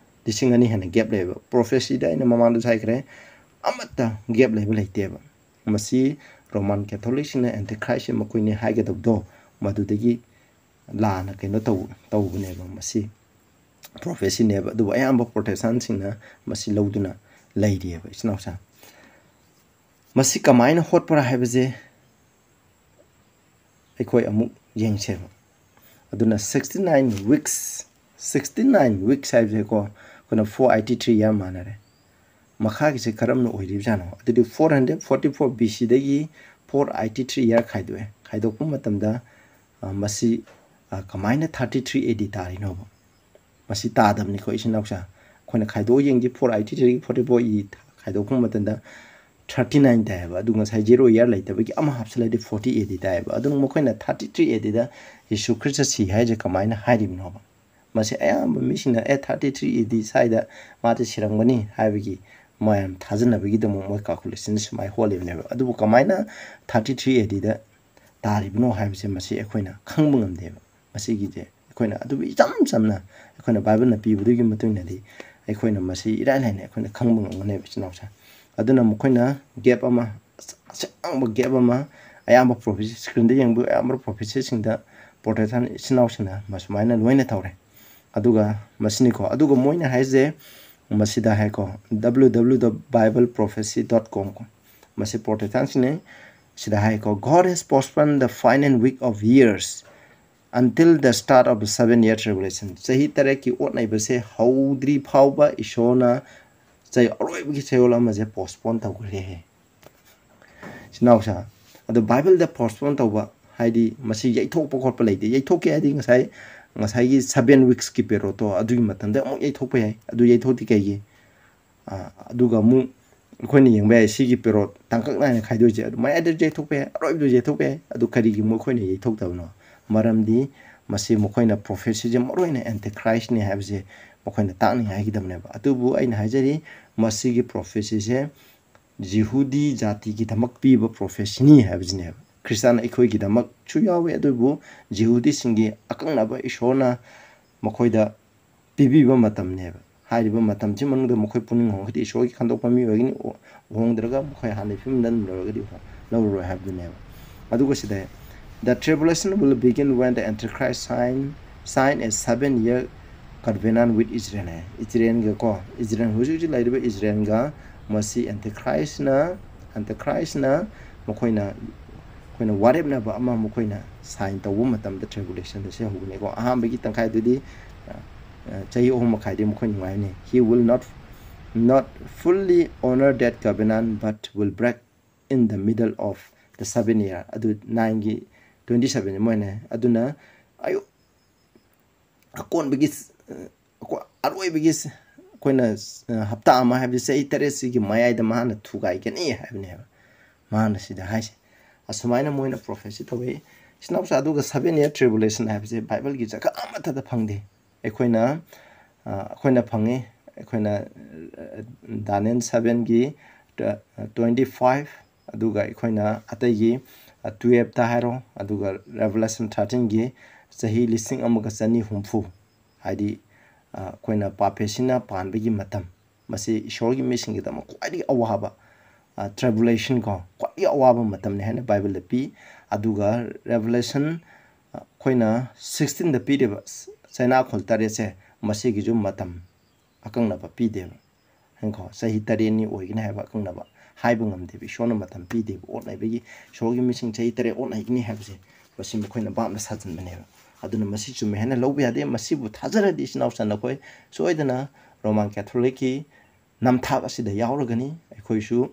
ꯂꯤꯁꯤꯡ ꯑꯅꯤ ꯍꯦꯟꯅ ꯒꯦꯞ ꯂꯩꯌꯦꯕ꯫ ꯄ꯭ꯔꯣꯐꯦꯁꯤꯗ ꯑꯩꯅ ꯃꯃꯥꯡꯗꯁꯨ ꯍꯥꯏꯈ꯭ꯔꯦ, ꯑꯃꯠꯇ ꯒꯦꯞ ꯂꯩꯕ ꯂꯩꯇꯦꯕ꯫ ꯃꯁꯤ ꯔꯣꯃꯥꯟ ꯀꯦꯊꯣꯂꯤꯛꯁꯤꯡꯅ ꯑꯦꯟꯇꯤꯈ꯭ꯔꯥꯏꯁꯁꯦ ꯃꯈꯣꯏꯅꯤ ꯍꯥꯏꯒꯗꯕꯗꯣ ꯃꯗꯨꯗꯒꯤ ꯂꯥꯟꯅ ꯀꯩꯅꯣ ꯇꯧ-, ꯇꯧꯕꯅꯦꯕ꯫ ꯃꯁꯤ ꯄ꯭ꯔꯣꯐꯦꯁꯤꯅꯦꯕ, ꯑꯗꯨꯕꯨ ꯑꯌꯥꯝꯕ ꯄ꯭ꯔꯣꯇꯦꯁꯇꯥꯟꯁꯤꯡꯅ ꯃꯁꯤ ꯂꯧꯗꯨꯅ ꯂꯩꯔꯤꯑꯕ, ꯏꯆꯤꯟ ꯏꯅꯥꯎꯁꯥ꯫ ꯃꯁꯤ ꯀꯃꯥꯏꯅ ꯍꯣꯠꯄ꯭ꯔꯥ ꯍꯥꯏꯕꯁꯦ ꯑꯩꯈꯣꯏ ꯑꯃꯨꯛ ꯌꯦꯡꯁꯦꯕ꯫ ꯑꯗꯨꯅ sixty nine weeks, sixty nine weeks ꯍꯥꯏꯕꯁꯦꯀꯣ, ꯑꯩꯈꯣꯏꯅ four eighty three year ꯃꯥꯟꯅꯔꯦ꯫ ꯃꯈꯥꯒꯤꯁꯦ ꯀꯔꯝꯅ ꯑꯣꯏꯔꯤꯕꯖꯥꯠꯅꯣ? ꯑꯗꯨꯗꯤ four hundred forty four B C ꯗꯒꯤ four eighty three year ꯈꯥꯏꯗꯣꯛꯑꯦ꯫ ꯈꯥꯏꯗꯣꯛꯄ ꯃꯇꯝꯗ, ꯑ, ꯃꯁꯤ, ꯑ, ꯀꯃꯥꯏꯅ thirty three A D ꯇꯥꯔꯤꯅꯣꯕ? ꯃꯁꯤ ꯇꯥꯗꯕꯅꯤꯀꯣ, ꯏꯆꯤꯟ ꯏꯅꯥꯎꯁꯥ꯫ ꯑꯩꯈꯣꯏꯅ ꯈꯥꯏꯗꯣꯛꯑ ꯌꯦꯡꯁꯤ, four eighty three forty four E ꯈꯥꯏꯗꯣꯛꯄ ꯃꯇꯝꯗ thirty nine ꯇꯥꯏꯌꯦꯕ꯫ ꯑꯗꯨ ꯉꯁꯥꯏ zero year ꯂꯩꯇꯕꯒꯤ ꯑꯃ ꯍꯥꯞꯆꯤꯜꯂꯗꯤ forty A D ꯇꯥꯏꯌꯦꯕ꯫ ꯑꯗꯨꯅ ꯃꯈꯣꯏꯅ thirty three A Dꯗ ꯖꯤꯁꯨ ꯈ꯭ꯔꯤꯁꯇ ꯁꯤ ꯍꯥꯏꯁꯦ ꯀꯃꯥꯏꯅ ꯍꯥꯏꯔꯤꯕꯅꯣꯕ? ꯃꯁꯤ ꯑꯌꯥꯝꯕ ꯃꯤꯁꯤꯡꯅ, "ꯑꯦ, thirty three A D ꯁ꯭ꯋꯥꯏꯗ ꯃꯥꯗꯤ ꯁꯤꯔꯝꯒꯅꯤ" ꯍꯥꯏꯕꯒꯤ ꯃꯌꯥꯝ ꯊꯥꯖꯅꯕꯒꯤꯗꯃꯛ ꯃꯣꯏ calculation ꯁꯨꯃꯥꯏꯅ ꯍꯣꯠꯂꯤꯕꯅꯦꯕ꯫ ꯑꯗꯨꯕꯨ ꯀꯃꯥꯏꯅ thirty three A Dꯗ ꯇꯥꯔꯤꯕꯅꯣ ꯍꯥꯏꯕꯁꯦ ꯃꯁꯤ ꯑꯩꯈꯣꯏꯅ ꯈꯪꯕ ꯉꯝꯗꯦꯕ꯫ ꯃꯁꯤꯒꯤꯁꯦ ꯑꯩꯈꯣꯏꯅ ꯑꯗꯨꯕꯨ ꯏꯆꯝ ꯆꯝꯅ ꯑꯩꯈꯣꯏꯅ ꯕꯥꯏꯕꯜꯅ ꯄꯤꯕꯗꯨꯒꯤ ꯃꯇꯨꯡ ꯏꯟꯅꯗꯤ ꯑꯩꯈꯣꯏꯅ ꯃꯁꯤ ꯏꯔꯥꯏ ꯂꯥꯏꯅ ꯑꯩꯈꯣꯏꯅ ꯈꯪꯕ ꯉꯝꯒꯅꯦꯕ, ꯏꯆꯤꯟ ꯏꯅꯥꯎꯁꯦ꯫ ꯑꯗꯨꯅ ꯃꯈꯣꯏꯅ ꯒꯦꯞ ꯑꯃ, ꯑꯁꯥꯡꯕ ꯒꯦꯞ ꯑꯃ, ꯑꯌꯥꯝꯕ ꯄ꯭ꯔꯣꯐꯦꯁꯤ, ꯁ꯭ꯀ꯭ꯔꯤꯟꯗ ꯌꯦꯡꯕ ꯑꯌꯥꯝꯕ ꯄ꯭ꯔꯣꯐꯦꯁꯤꯁꯤꯡꯗ ꯄ꯭ꯔꯣꯇꯦꯁꯇꯥꯟ ꯏꯆꯤꯟ ꯏꯅꯥꯎꯁꯤꯡꯅ ꯃꯁꯨꯃꯥꯏꯅ ꯂꯣꯏꯅ ꯇꯧꯔꯦ꯫ ꯑꯗꯨꯒ ꯃꯁꯤꯅꯤꯀꯣ, ꯑꯗꯨꯒ ꯃꯣꯏꯅ ꯍꯥꯏꯁꯦ ꯃꯁꯤꯗ ꯍꯥꯏꯀꯣ, W W W dot bible prophecy dot com ꯀꯣ, ꯃꯁꯤ ꯄ꯭ꯔꯣꯇꯦꯁꯇꯥꯟꯁꯤꯡꯅꯤ꯫ ꯁꯤꯗ ꯍꯥꯏꯀꯣ, "God has postponed the final week of years until the start of the seven year tribulation." ꯆꯍꯤ ꯇꯔꯦꯠꯀꯤ ꯑꯣꯠ ꯅꯩꯕꯁꯦ ꯍꯧꯗ꯭ꯔꯤ ꯐꯥꯎꯕ ꯏꯁꯣꯔꯅ ꯆꯩ-, ꯑꯔꯣꯏꯕꯒꯤ ꯆꯌꯣꯜ ꯑꯃꯁꯦ postpone ꯇꯧꯈ꯭ꯔꯦ꯫ ꯏꯆꯤꯟ ꯏꯅꯥꯎꯁꯥ, ꯑꯗꯣ ꯕꯥꯏꯕꯜꯗ postpone ꯇꯧꯕ ꯍꯥꯏꯗꯤ ꯃꯁꯤ ꯌꯩꯊꯣꯛꯄ ꯈꯣꯠꯄ ꯂꯩꯇꯦ꯫ ꯌꯩꯊꯣꯛꯀꯦ ꯍꯥꯏꯗꯤ ꯉꯁꯥꯏ ꯉꯁꯥꯏꯒꯤ seven weeks ꯀꯤ period ꯇꯣ ꯑꯗꯨꯒꯤ ꯃꯇꯝꯗ ꯑꯃꯨꯛ ꯌꯩꯊꯣꯛꯄ ꯌꯥꯏ꯫ ꯑꯗꯨ ꯌꯩꯊꯣꯛꯇꯤ ꯀꯩꯒꯤ? ꯑ, ꯑꯗꯨꯒ ꯑꯃꯨꯛ ꯑꯩꯈꯣꯏꯅ ꯌꯦꯡꯕ ꯌꯥꯏ, ꯁꯤꯒꯤ period ꯇꯥꯡꯀꯛ ꯅꯥꯏꯅ ꯈꯥꯏꯗꯣꯛꯏꯁꯦ꯫ ꯑꯗꯨ ꯃꯌꯥꯏꯗ ꯌꯩꯊꯣꯛꯄ ꯌꯥꯏ, ꯑꯔꯣꯏꯕꯗ ꯌꯩꯊꯣꯛꯄ ꯌꯥꯏ꯫ ꯑꯗꯨ ꯀꯔꯤꯒꯤ ꯃꯈꯣꯏꯅ ꯌꯩꯊꯣꯛꯇꯕꯅꯣ? ꯃꯔꯝꯗꯤ ꯃꯁꯤ ꯃꯈꯣꯏꯅ prophecy ꯁꯦ ꯃꯔꯨꯑꯣꯏꯅ Antichrist ꯅꯤ ꯍꯥꯏꯕꯁꯦ ꯃꯈꯣꯏꯅ ꯇꯥꯛꯅꯤꯡꯉꯥꯏꯒꯤꯗꯃꯛꯅꯦꯕ꯫ ꯑꯗꯨꯕꯨ ꯑꯩꯅ ꯍꯥꯏꯖꯔꯤ, ꯃꯁꯤꯒꯤ prophecy ꯁꯦ ꯖꯤꯍꯨꯗꯤ ꯖꯥꯇꯤꯒꯤꯗꯃꯛ ꯄꯤꯕ prophecy ꯅꯤ ꯍꯥꯏꯕꯁꯤꯅꯦꯕ꯫ ꯈ꯭ꯔꯤꯁꯇꯥꯟ ꯑꯩꯈꯣꯏꯒꯤꯗꯃꯛꯁꯨ ꯌꯥꯎꯋꯤ, ꯑꯗꯨꯕꯨ ꯖꯤꯍꯨꯗꯤꯁꯤꯡꯒꯤ ꯑꯀꯛꯅꯕ ꯏꯁꯣꯔꯅ ꯃꯈꯣꯏꯗ ꯄꯤꯕꯤꯕ ꯃꯇꯝꯅꯦꯕ꯫ ꯍꯥꯏꯔꯤꯕ ꯃꯇꯝꯁꯤ ꯃꯅꯨꯡꯗ ꯃꯈꯣꯏ ꯄꯨꯛꯅꯤꯡ ꯍꯣꯡꯉꯒꯗꯤ ꯏꯁꯣꯔꯒꯤ ꯈꯟꯗꯣꯛꯄ ꯃꯤ ꯑꯣꯏꯒꯅꯤ, ꯍꯣꯡꯗ꯭ꯔꯒ ꯃꯈꯣꯏ ꯍꯥꯟꯅꯒꯤ ꯐꯤꯕꯝꯗ ꯑꯗꯨꯝ ꯂꯩꯔꯒꯗꯤ ꯂꯧꯔꯔꯣꯏ ꯍꯥꯏꯕꯗꯨꯅꯦꯕ꯫ ꯑꯗꯨꯒ ꯁꯤꯗ, "The tribulation will begin when the Antichrist sign, sign a seven year covenant with Israel" ꯍꯥꯏ꯫ ꯏꯖꯔꯦꯜꯒ ꯀꯣ, ꯏꯖꯔꯦꯜ, ꯍꯧꯖꯤꯛ ꯍꯧꯖꯤꯛ ꯂꯩꯔꯤꯕ ꯏꯖꯔꯦꯜꯒ ꯃꯁꯤ Antichrist ꯅ, Antichrist ꯅ ꯃꯈꯣꯏꯅ, ꯑꯩꯈꯣꯏꯅ ꯋꯥꯔꯦꯞꯅꯕ ꯑꯃ ꯃꯈꯣꯏꯅ sign ꯇꯧꯕ ꯃꯇꯝꯗ tribulation ꯑꯁꯤ ꯍꯧꯒꯅꯤꯀꯣ꯫ ꯑꯍꯥꯟꯕꯒꯤ ꯇꯪꯈꯥꯏꯗꯨꯗꯤ, ꯑ, ꯑ, ꯆꯍꯤ ꯑꯍꯨꯝ ꯃꯈꯥꯏꯗꯤ ꯃꯈꯣꯏ ꯅꯨꯡꯉꯥꯏꯅꯤ꯫ "He will not, not fully honor that covenant but will break in the middle of the seven year" ꯑꯗꯨ nine ꯒꯤ twenty seven ꯃꯣꯏꯅ꯫ ꯑꯗꯨꯅ ꯑꯌꯨꯛ ꯑꯀꯣꯟꯕꯒꯤ, ꯑ, ꯑꯀꯣ-, ꯑꯔꯣꯏꯕꯒꯤ, ꯑꯩꯈꯣꯏꯅ, ꯑ, ꯍꯞꯇꯥ ꯑꯃ ꯍꯥꯏꯕꯗꯤ ꯆꯍꯤ ꯇꯔꯦꯠꯁꯤꯒꯤ ꯃꯌꯥꯏꯗ ꯃꯥꯅ ꯊꯨꯒꯥꯏꯒꯅꯤ ꯍꯥꯏꯕꯅꯦꯕ ꯃꯥꯅ ꯁꯤꯗ ꯍꯥꯏꯁꯦ꯫ ꯑꯁꯨꯃꯥꯏꯅ ꯃꯣꯏꯅ prophecy ꯇꯧꯏ꯫ ꯏꯆꯤꯟ ꯏꯅꯥꯎꯁꯦ, ꯑꯗꯨꯒ seven year tribulation ꯍꯥꯏꯕꯁꯦ ꯕꯥꯏꯕꯜꯒꯤ ꯖꯒꯥ ꯑꯃꯠꯇꯗ ꯐꯪꯗꯦ꯫ ꯑꯩꯈꯣꯏꯅ, ꯑ, ꯑꯩꯈꯣꯏꯅ ꯐꯪꯉꯤ꯫ ꯑꯩꯈꯣꯏꯅ, ꯑ, ꯗꯥꯅꯤꯌꯦꯜ seven ꯒꯤ twenty five, ꯑꯗꯨꯒ ꯑꯩꯈꯣꯏꯅ ꯑꯇꯩꯒꯤ, ꯑ, twelve ꯇ ꯍꯥꯏꯔꯣ, ꯑꯗꯨꯒ Revelation thirteen ꯒꯤ ꯆꯍꯤ ꯂꯤꯁꯤꯡ ꯑꯃꯒ ꯆꯅꯤ ꯍꯨꯝꯐꯨ, ꯍꯥꯏꯗꯤ, ꯑ, ꯑꯩꯈꯣꯏꯅ prophecy ꯅ ꯄꯥꯟꯕꯒꯤ ꯃꯇꯝ, ꯃꯁꯤ ꯏꯁꯣꯔꯒꯤ ꯃꯤꯁꯤꯡꯒꯤꯗꯃꯛ ꯈ꯭ꯋꯥꯏꯗꯒꯤ ꯑꯋꯥꯕ, ꯑ, tribulation ꯀꯣ, ꯈ꯭ꯋꯥꯏꯗꯒꯤ ꯑꯋꯥꯕ ꯃꯇꯝꯅꯤ ꯍꯥꯏꯅ ꯕꯥꯏꯕꯜꯗ ꯄꯤ꯫ ꯑꯗꯨꯒ Revelation, ꯑ, ꯑꯩꯈꯣꯏꯅ sixteen ꯗ ꯄꯤꯔꯤꯕ ꯆꯩꯅꯥꯈꯣꯜ ꯇꯔꯦꯠꯁꯦ, ꯃꯁꯤꯒꯤꯁꯨ ꯃꯇꯝ ꯑꯀꯛꯅꯕ ꯄꯤꯗꯦꯕ꯫ ꯍꯥꯏꯀꯣ, ꯆꯍꯤ ꯇꯔꯦꯠꯅꯤ ꯑꯣꯏꯒꯅꯤ ꯍꯥꯏꯕ ꯑꯀꯛꯅꯕ ꯍꯥꯏꯕ ꯉꯝꯗꯦꯕ꯫ ꯏꯁꯣꯔꯅ ꯃꯇꯝ ꯄꯤꯗꯦꯕ꯫ ꯑꯣꯠꯅꯕꯒꯤ, ꯏꯁꯣꯔꯒꯤ ꯃꯤꯁꯤꯡ ꯆꯍꯤ ꯇꯔꯦꯠ ꯑꯣꯠꯅꯒꯅꯤ ꯍꯥꯏꯕꯁꯦ, ꯃꯁꯤ ꯃꯈꯣꯏꯅ ꯚꯥꯞꯅ ꯁꯥꯖꯤꯟꯕꯅꯦꯕ꯫ ꯑꯗꯨꯅ ꯃꯁꯤ ꯆꯨꯝꯃꯦ ꯍꯥꯏꯅ ꯂꯧꯕ ꯌꯥꯗꯦ꯫ ꯃꯁꯤꯕꯨ ꯊꯥꯖꯔꯗꯤ, ꯏꯆꯤꯟ ꯏꯅꯥꯎꯁꯤꯡ, ꯅꯈꯣꯏ ꯁꯣꯏꯗꯅ Roman Catholic ꯀꯤ ꯅꯝꯊꯥꯛ ꯑꯁꯤꯗ ꯌꯥꯎꯔꯒꯅꯤ꯫ ꯑꯩꯈꯣꯏꯁꯨ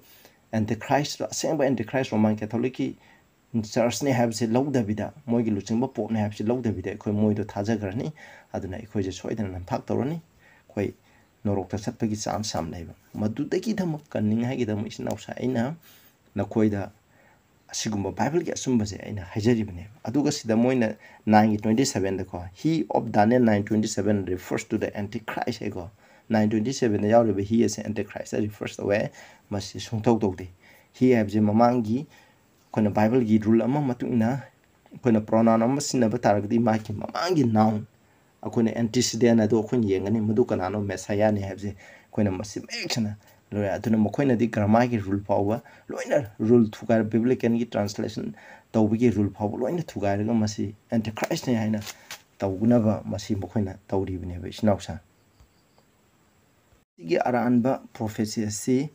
Antichrist, ꯑꯁꯦꯡꯕ Antichrist, Roman Catholic ꯀꯤ ꯆꯔꯆꯅꯦ ꯍꯥꯏꯕꯁꯦ ꯂꯧꯗꯕꯤꯗ, ꯃꯣꯏꯒꯤ ꯂꯨꯆꯤꯡꯕ ꯄꯣꯞꯅꯦ ꯍꯥꯏꯕꯁꯦ ꯂꯧꯗꯕꯤꯗ ꯑꯩꯈꯣꯏ ꯃꯣꯏꯗꯣ ꯊꯥꯖꯈ꯭ꯔꯅꯤ꯫ ꯑꯗꯨꯅ ꯑꯩꯈꯣꯏꯁꯦ ꯁꯣꯏꯗꯅ ꯅꯝꯊꯥꯛ ꯇꯧꯔꯅꯤ꯫ ꯑꯩꯈꯣꯏ ꯅꯣꯔꯣꯛꯇ ꯆꯠꯄꯒꯤ ꯆꯥꯟꯁ ꯌꯥꯝ ꯂꯩꯕ꯫ ꯃꯗꯨꯗꯒꯤꯗꯃꯛ ꯀꯟꯅꯤꯡꯉꯥꯏꯒꯤꯗꯃꯛ, ꯏꯆꯤꯟ ꯏꯅꯥꯎꯁꯥ, ꯑꯩꯅ ꯅꯈꯣꯏꯗ ꯑꯁꯤꯒꯨꯝꯕ ꯕꯥꯏꯕꯜꯒꯤ ꯑꯆꯨꯝꯕꯁꯦ ꯑꯩꯅ ꯍꯥꯏꯖꯔꯤꯕꯅꯦꯕ꯫ ꯑꯗꯨꯒ ꯁꯤꯗ ꯃꯣꯏꯅ ꯅꯥꯏꯟꯒꯤ twenty ꯁꯕꯦꯟꯗꯀꯣ, "He of Daniel nine twenty seven refers to the Antichrist" ꯍꯥꯏꯀꯣ꯫ ꯅꯥꯏꯟ ꯇ꯭ꯋꯦꯟꯇꯤ ꯁꯕꯦꯟꯗ ꯌꯥꯎꯔꯤꯕ "he" ꯑꯁꯦ Antichrist ꯔꯤꯐꯔꯁ ꯇꯧꯋꯦ꯫ ꯃꯁꯤ ꯁꯨꯡꯇꯧ ꯇꯧꯗꯦ꯫ "He" ꯍꯥꯏꯕꯁꯦ ꯃꯃꯥꯡꯒꯤ ꯑꯩꯈꯣꯏꯅ ꯕꯥꯏꯕꯜꯒꯤ ꯔꯨꯜ ꯑꯃ ꯃꯇꯨꯡ ꯏꯟꯅ ꯑꯩꯈꯣꯏꯅ ꯄ꯭ꯔꯣꯅꯥꯎꯟ ꯑꯃ ꯁꯤꯖꯤꯟꯅꯕ ꯇꯥꯔꯒꯗꯤ ꯃꯥꯒꯤ ꯃꯃꯥꯡꯒꯤ ꯅꯥꯎꯟ, ꯑꯩꯈꯣꯏꯅ ꯑꯦꯟꯇꯤꯁꯤꯗꯦꯟ ꯑꯗꯣ ꯑꯩꯈꯣꯏꯅ ꯌꯦꯡꯒꯅꯤ, ꯃꯗꯨ ꯀꯅꯥꯅꯣ? ꯃꯦꯁꯥꯌꯥꯅꯤ ꯍꯥꯏꯕꯁꯦ ꯑꯩꯈꯣꯏꯅ ꯃꯁꯤ ꯃꯌꯦꯛ ꯁꯦꯡꯅ ꯂꯣꯏꯔꯦ꯫ ꯑꯗꯨꯅ ꯃꯈꯣꯏꯅꯗꯤ ꯒ꯭ꯔꯥꯃꯥꯔꯒꯤ ꯔꯨꯜ ꯐꯥꯎꯕ ꯂꯣꯏꯅ, ꯔꯨꯜ ꯊꯨꯒꯥꯏꯔ, ꯕꯤꯕ꯭ꯂꯤꯀꯦꯜꯒꯤ ꯇ꯭ꯔꯥꯟꯁꯂꯦꯁꯟ ꯇꯧꯕꯒꯤ ꯔꯨꯜ ꯐꯥꯎꯕ ꯂꯣꯏꯅ ꯊꯨꯒꯥꯏꯔꯒ ꯃꯁꯤ ꯑꯦꯟꯇꯤꯈ꯭ꯔꯥꯏꯁꯅꯤ ꯍꯥꯏꯅ ꯇꯧꯅꯕ ꯃꯁꯤ ꯃꯈꯣꯏꯅ ꯇꯧꯔꯤꯕꯅꯦꯕ, ꯏꯆꯤꯟ ꯏꯅꯥꯎꯁꯥ꯫ ꯁꯤꯒꯤ ꯑꯔꯥꯟꯕ ꯄ꯭ꯔꯣꯐꯦꯁꯤ ꯑꯁꯤ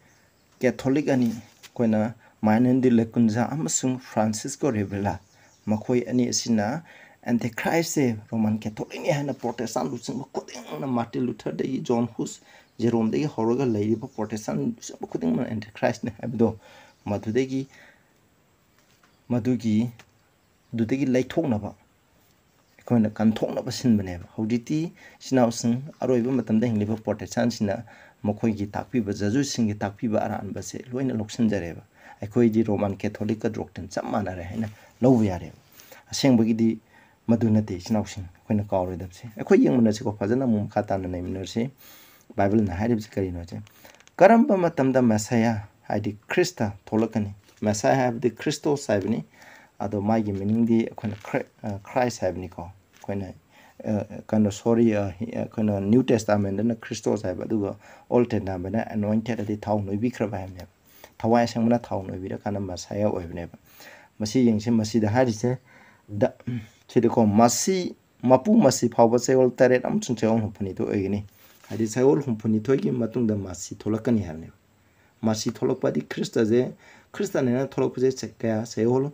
ꯀꯦꯊꯣꯂꯤꯛ ꯑꯅꯤ, ꯑꯩꯈꯣꯏꯅ ꯃꯥꯔꯇꯤꯟ ꯗꯤ ꯂꯦꯀꯨꯟꯖꯥ ꯑꯃꯁꯨꯡ ꯐ꯭ꯔꯥꯟꯁꯤꯁꯀꯣ ꯔꯦꯕꯦꯂꯥ, ꯃꯈꯣꯏ ꯑꯅꯤ ꯑꯁꯤꯅ ꯑꯦꯟꯇꯤꯈ꯭ꯔꯥꯏꯁꯁꯦ ꯔꯣꯃꯟ ꯀꯦꯊꯣꯂꯤꯛꯅꯤ ꯍꯥꯏꯅ ꯄ꯭ꯔꯣꯇꯦꯁꯇꯥꯟ ꯂꯨꯆꯤꯡꯕ ꯈꯨꯗꯤꯡꯃꯛꯅ, ꯃꯥꯔꯇꯤꯟ ꯂꯨꯊꯔꯗꯒꯤ ꯖꯣꯟ ꯍꯨꯁ, ꯖꯦꯔꯣꯝꯗꯒꯤ ꯍꯧꯔꯒ ꯂꯩꯔꯤꯕ ꯄ꯭ꯔꯣꯇꯦꯁꯇꯥꯟ ꯂꯨꯆꯤꯡꯕ ꯈꯨꯗꯤꯡꯃꯛꯅ ꯑꯦꯟꯇꯤꯈ꯭ꯔꯥꯏꯁꯅꯤ ꯍꯥꯏꯕꯗꯣ, ꯃꯗꯨꯗꯒꯤ, ꯃꯗꯨꯒꯤ, ꯑꯗꯨꯗꯒꯤ ꯂꯩꯊꯣꯛꯅꯕ, ꯑꯩꯈꯣꯏꯅ ꯀꯟꯊꯣꯛꯅꯕ ꯁꯤꯟꯕꯅꯦꯕ꯫ ꯍꯧꯖꯤꯛꯇꯤ ꯏꯆꯤꯟ ꯏꯅꯥꯎꯁꯤꯡ, ꯑꯔꯣꯏꯕ ꯃꯇꯝꯗ ꯍꯤꯡꯂꯤꯕ ꯄ꯭ꯔꯣꯇꯦꯁꯇꯥꯟꯁꯤꯡꯅ ꯃꯈꯣꯏꯒꯤ ꯇꯥꯛꯄꯤꯕ, ꯖꯖꯨꯁꯤꯡꯒꯤ ꯇꯥꯛꯄꯤꯕ ꯑꯔꯥꯟꯕꯁꯦ ꯂꯣꯏꯅ ꯂꯧꯁꯤꯟꯖꯔꯦꯕ꯫ ꯑꯩꯈꯣꯏꯗꯤ ꯔꯣꯃꯟ ꯀꯦꯊꯣꯂꯤꯛꯀ ꯗꯣꯛꯇ꯭ꯔꯤꯟ ꯆꯞ ꯃꯥꯟꯅꯔꯦ ꯍꯥꯏꯅ ꯂꯧꯕ ꯌꯥꯔꯦꯕ꯫ ꯑꯁꯦꯡꯕꯒꯤꯗꯤ ꯃꯗꯨ ꯅꯠꯇꯦ, ꯏꯆꯤꯟ ꯏꯅꯥꯎꯁꯤꯡ, ꯑꯩꯈꯣꯏꯅ ꯀꯥꯎꯔꯣꯏꯗꯕꯁꯦ꯫ ꯑꯩꯈꯣꯏ ꯌꯦꯡꯃꯤꯟꯅꯁꯤꯀꯣ, ꯐꯖꯅ ꯑꯃꯨꯛ ꯃꯈꯥ ꯇꯥꯅ ꯅꯩꯃꯤꯟꯅꯔꯁꯤ꯫ ꯕꯥꯏꯕꯜꯅ ꯍꯥꯏꯔꯤꯕꯁꯤ ꯀꯔꯤꯅꯣꯁꯦ? ꯀꯔꯝꯕ ꯃꯇꯝꯗ ꯃꯦꯁꯥꯌꯥ, ꯍꯥꯏꯗꯤ ꯈ꯭ꯔꯤꯁꯇ ꯊꯣꯛꯂꯛꯀꯅꯤ? ꯃꯦꯁꯥꯌꯥ ꯍꯥꯏꯕꯗꯤ ꯈ꯭ꯔꯤꯁꯇꯣꯁ ꯍꯥꯏꯕꯅꯤ꯫ ꯑꯗꯣ ꯃꯥꯒꯤ ꯃꯤꯅꯤꯡꯗꯤ ꯑꯩꯈꯣꯏꯅ ꯈ꯭ꯔ-, ꯑ, ꯈ꯭ꯔꯥꯏꯁ ꯍꯥꯏꯕꯅꯤꯀꯣ꯫ ꯑꯩꯈꯣꯏꯅ, ꯑ, ꯀꯩꯅꯣ, ꯁꯣꯔꯤ, ꯑ, ꯍꯤ-, ꯑꯩꯈꯣꯏꯅ ꯅ꯭ꯌꯨ ꯇꯦꯁꯇꯥꯃꯦꯟꯗꯅ ꯈ꯭ꯔꯤꯁꯇꯣꯁ ꯍꯥꯏꯕ, ꯑꯗꯨꯒ ꯑꯣꯜ ꯇꯦꯁꯇꯥꯃꯦꯟꯗꯅ ꯑꯦꯅꯣꯏꯟꯇꯦꯗ, ꯍꯥꯏꯗꯤ ꯊꯥꯎ ꯅꯣꯏꯕꯤꯈ꯭ꯔꯕ ꯍꯥꯏꯕꯅꯦꯕ꯫ ꯊꯋꯥꯏ ꯑꯁꯦꯡꯕꯅ ꯊꯥꯎ ꯅꯣꯏꯕꯤꯔꯀꯥꯟꯗ ꯃꯦꯁꯥꯌꯥ ꯑꯣꯏꯕꯅꯦꯕ꯫ ꯃꯁꯤ ꯌꯦꯡꯁꯤ, ꯃꯁꯤꯗ ꯍꯥꯏꯔꯤꯁꯦ, ꯗ-, ꯁꯤꯗꯀꯣ, ꯃꯁꯤ, ꯃꯄꯨ ꯃꯁꯤ ꯐꯥꯎꯕ ꯆꯌꯣꯜ ꯇꯔꯦꯠ ꯑꯃꯁꯨꯡ ꯆꯌꯣꯜ ꯍꯨꯝꯐꯨꯅꯤꯊꯣꯏ ꯑꯣꯏꯒꯅꯤ꯫ ꯍꯥꯏꯗꯤ ꯆꯌꯣꯜ ꯍꯨꯝꯐꯨꯅꯤꯊꯣꯏꯒꯤ ꯃꯇꯨꯡꯗ ꯃꯁꯤ ꯊꯣꯛꯂꯛꯀꯅꯤ ꯍꯥꯏꯕꯅꯦꯕ꯫ ꯃꯁꯤ ꯊꯣꯛꯂꯛꯄꯗꯤ ꯈ꯭ꯔꯤꯁꯇꯁꯦ, ꯈ꯭ꯔꯤꯁꯇꯅꯦꯅ ꯊꯣꯛꯂꯛꯄꯁꯦ ꯆ-, ꯀꯌꯥ? ꯆꯌꯣꯜ,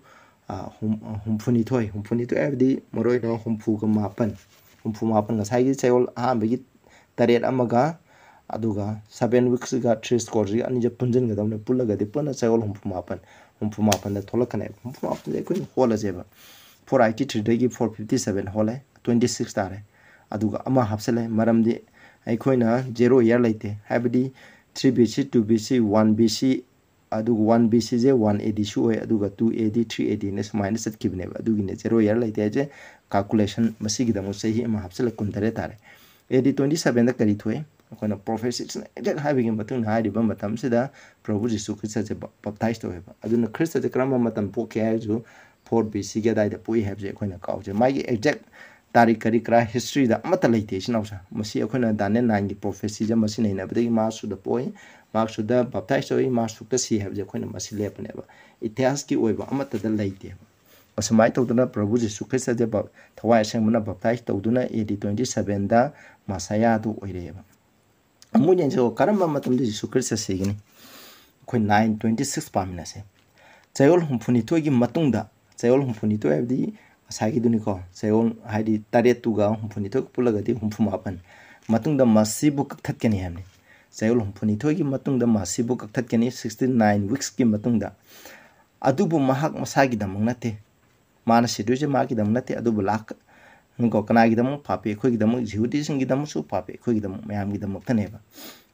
ꯑ, ꯍꯨꯝ-, ꯑ, ꯍꯨꯝꯐꯨꯅꯤꯊꯣꯏ, ꯍꯨꯝꯐꯨꯅꯤꯊꯣꯏ ꯍꯥꯏꯕꯗꯤ ꯃꯔꯨꯑꯣꯏꯅ ꯍꯨꯝꯐꯨꯒ ꯃꯥꯄꯟ, ꯍꯨꯝꯐꯨ ꯃꯥꯄꯟ, ꯉꯁꯥꯏꯒꯤ ꯆꯌꯣꯜ ꯑꯍꯥꯟꯕꯒꯤ ꯇꯔꯦꯠ ꯑꯃꯒ, ꯑꯗꯨꯒ seven weeksꯒ three scoreꯁꯤꯒ ꯑꯅꯤꯁꯦ ꯄꯨꯟꯁꯤꯟꯒꯗꯕꯅꯤ꯫ ꯄꯨꯜꯂꯒꯗꯤ ꯄꯨꯟꯅ ꯆꯌꯣꯜ ꯍꯨꯝꯐꯨ ꯃꯥꯄꯟ, ꯍꯨꯝꯐꯨ ꯃꯥꯄꯟꯗ ꯊꯣꯛꯂꯛꯀꯅꯦꯕ꯫ ꯍꯨꯝꯐꯨ ꯃꯥꯄꯟꯁꯦ ꯑꯩꯈꯣꯏꯅ ꯍꯣꯜꯂꯁꯦꯕ꯫ Four eighty threeꯗꯒꯤ four fifty seven ꯍꯣꯜꯂꯦ, twenty six ꯇꯥꯔꯦ꯫ ꯑꯗꯨꯒ ꯑꯃ ꯍꯥꯞꯆꯜꯂꯦ, ꯃꯔꯝꯗꯤ ꯑꯩꯈꯣꯏꯅ zero year ꯂꯩꯇꯦ, ꯍꯥꯏꯕꯗꯤ three B C, two B C, one B C, ꯑꯗꯨꯒ one B Cꯁꯦ one A Dꯁꯨ ꯑꯣꯏ, ꯑꯗꯨꯒ two A D, three A Dꯅ ꯁꯨꯃꯥꯏꯅ ꯆꯠꯈꯤꯕꯅꯦꯕ꯫ ꯑꯗꯨꯒꯤꯅꯦ zero year ꯂꯩꯇꯦ ꯍꯥꯏꯁꯦ꯫ Calculation ꯃꯁꯤꯒꯤꯗꯃꯛ ꯆꯍꯤ ꯑꯃ ꯍꯥꯞꯆꯜꯂꯦ, ꯀꯨꯟꯇꯔꯦꯠ ꯇꯥꯔꯦ꯫ A D twenty sevenꯗ ꯀꯔꯤ ꯊꯣꯛꯏ? ꯑꯩꯈꯣꯏꯅ prophecyꯁꯤꯅ exact ꯍꯥꯏꯕꯒꯤ ꯃꯇꯨꯡ ꯏꯟꯅ ꯍꯥꯏꯔꯤꯕ ꯃꯇꯝꯁꯤꯗ ꯄ꯭ꯔꯚꯨ ꯖꯤꯁꯨ ꯈ꯭ꯔꯤꯁꯇꯁꯦ ꯕ-, baptize ꯇꯧꯋꯦꯕ꯫ ꯑꯗꯨꯅ ꯈ꯭ꯔꯤꯁꯇꯁꯦ ꯀꯔꯝꯕ ꯃꯇꯝ ꯄꯣꯛꯈꯤ ꯍꯥꯏꯔꯁꯨ four B Cꯒꯤ ꯑꯗꯥꯏꯗ ꯄꯣꯛꯏ ꯍꯥꯏꯕꯁꯦ ꯑꯩꯈꯣꯏꯅ ꯀꯥꯎꯖꯩ꯫ ꯃꯥꯒꯤ exact ꯇꯥꯔꯤꯛ ꯀꯔꯤ ꯀꯔꯥ historyꯗ ꯑꯃꯠꯇ ꯂꯩꯇꯦ, ꯏꯆꯤꯟ ꯏꯅꯥꯎꯁꯦ꯫ ꯃꯁꯤ ꯑꯩꯈꯣꯏꯅ Daniel nineꯒꯤ prophecyꯁꯦ ꯃꯁꯤ ꯅꯩꯅꯕꯗꯒꯤ ꯃꯥ ꯁꯨꯗ ꯄꯣꯛꯏ, ꯃꯥ ꯁꯨꯗ baptize ꯇꯧꯏ, ꯃꯥ ꯁꯨꯛꯇ ꯁꯤ ꯍꯥꯏꯕꯁꯦ ꯑꯩꯈꯣꯏꯅ ꯃꯁꯤ ꯂꯦꯞꯄꯅꯦꯕ꯫ ꯏꯇꯤꯍꯥꯁꯀꯤ ꯑꯣꯏꯕ ꯑꯃꯠꯇꯗ ꯂꯩꯇꯦꯕ꯫ ꯑꯁꯨꯃꯥꯏꯅ ꯇꯧꯗꯅ ꯄ꯭ꯔꯚꯨ ꯖꯤꯁꯨ ꯈ꯭ꯔꯤꯁꯇꯁꯦ ꯕ-, ꯊꯋꯥꯏ ꯑꯁꯦꯡꯕꯅ baptize ꯇꯧꯗꯨꯅ A D twenty sevenꯗ ꯃꯁꯥꯌꯥꯗꯨ ꯑꯣꯏꯔꯛꯑꯦꯕ꯫ ꯑꯃꯨꯛ ꯌꯦꯡꯁꯤ, ꯀꯔꯝꯕ ꯃꯇꯝꯗ ꯖꯤꯁꯨ ꯈ꯭ꯔꯤꯁꯇ ꯁꯤꯒꯅꯤ? ꯑꯩꯈꯣꯏ nine twenty six ꯄꯥꯃꯤꯟꯅꯁꯦ꯫ ꯆꯌꯣꯜ ꯍꯨꯝꯐꯨꯅꯤꯊꯣꯏꯒꯤ ꯃꯇꯨꯡꯗ, ꯆꯌꯣꯜ ꯍꯨꯝꯐꯨꯅꯤꯊꯣꯏ ꯍꯥꯏꯕꯗꯤ ꯉꯁꯥꯏꯒꯤꯗꯨꯅꯤꯀꯣ, ꯆꯌꯣꯜ ꯍꯥꯏꯗꯤ ꯇꯔꯦꯠꯇꯨꯒ ꯍꯨꯝꯐꯨꯅꯤꯊꯣꯏꯒ ꯄꯨꯜꯂꯒꯗꯤ ꯍꯨꯝꯐꯨ ꯃꯥꯄꯟ꯫ ꯃꯇꯨꯡꯗ ꯃꯁꯤꯕꯨ ꯀꯛꯊꯠꯀꯅꯤ ꯍꯥꯏꯕꯅꯤ꯫ ꯆꯌꯣꯜ ꯍꯨꯝꯐꯨꯅꯤꯊꯣꯏꯒꯤ ꯃꯇꯨꯡꯗ ꯃꯁꯤꯕꯨ ꯀꯛꯊꯠꯀꯅꯤ, sixty nine weeksꯀꯤ ꯃꯇꯨꯡꯗ꯫ ꯑꯗꯨꯕꯨ ꯃꯍꯥꯛ ꯃꯁꯥꯒꯤꯗꯃꯛ ꯅꯠꯇꯦ꯫ ꯃꯥꯅ ꯁꯤꯗꯣꯏꯁꯦ ꯃꯥꯒꯤꯗꯃꯛ ꯅꯠꯇꯦ, ꯑꯗꯨꯕꯨ ꯂꯥꯛ-, ꯀꯣ, ꯀꯅꯥꯒꯤꯗꯃꯛ? ꯄꯥꯄꯤ ꯑꯩꯈꯣꯏꯒꯤꯗꯃꯛ, ꯖꯤꯍꯨꯗꯤꯁꯤꯡꯒꯤꯗꯃꯛꯁꯨ, ꯄꯥꯄꯤ ꯑꯩꯈꯣꯏꯒꯤꯗꯃꯛ, ꯃꯌꯥꯝꯒꯤꯗꯃꯛꯇꯅꯦꯕ꯫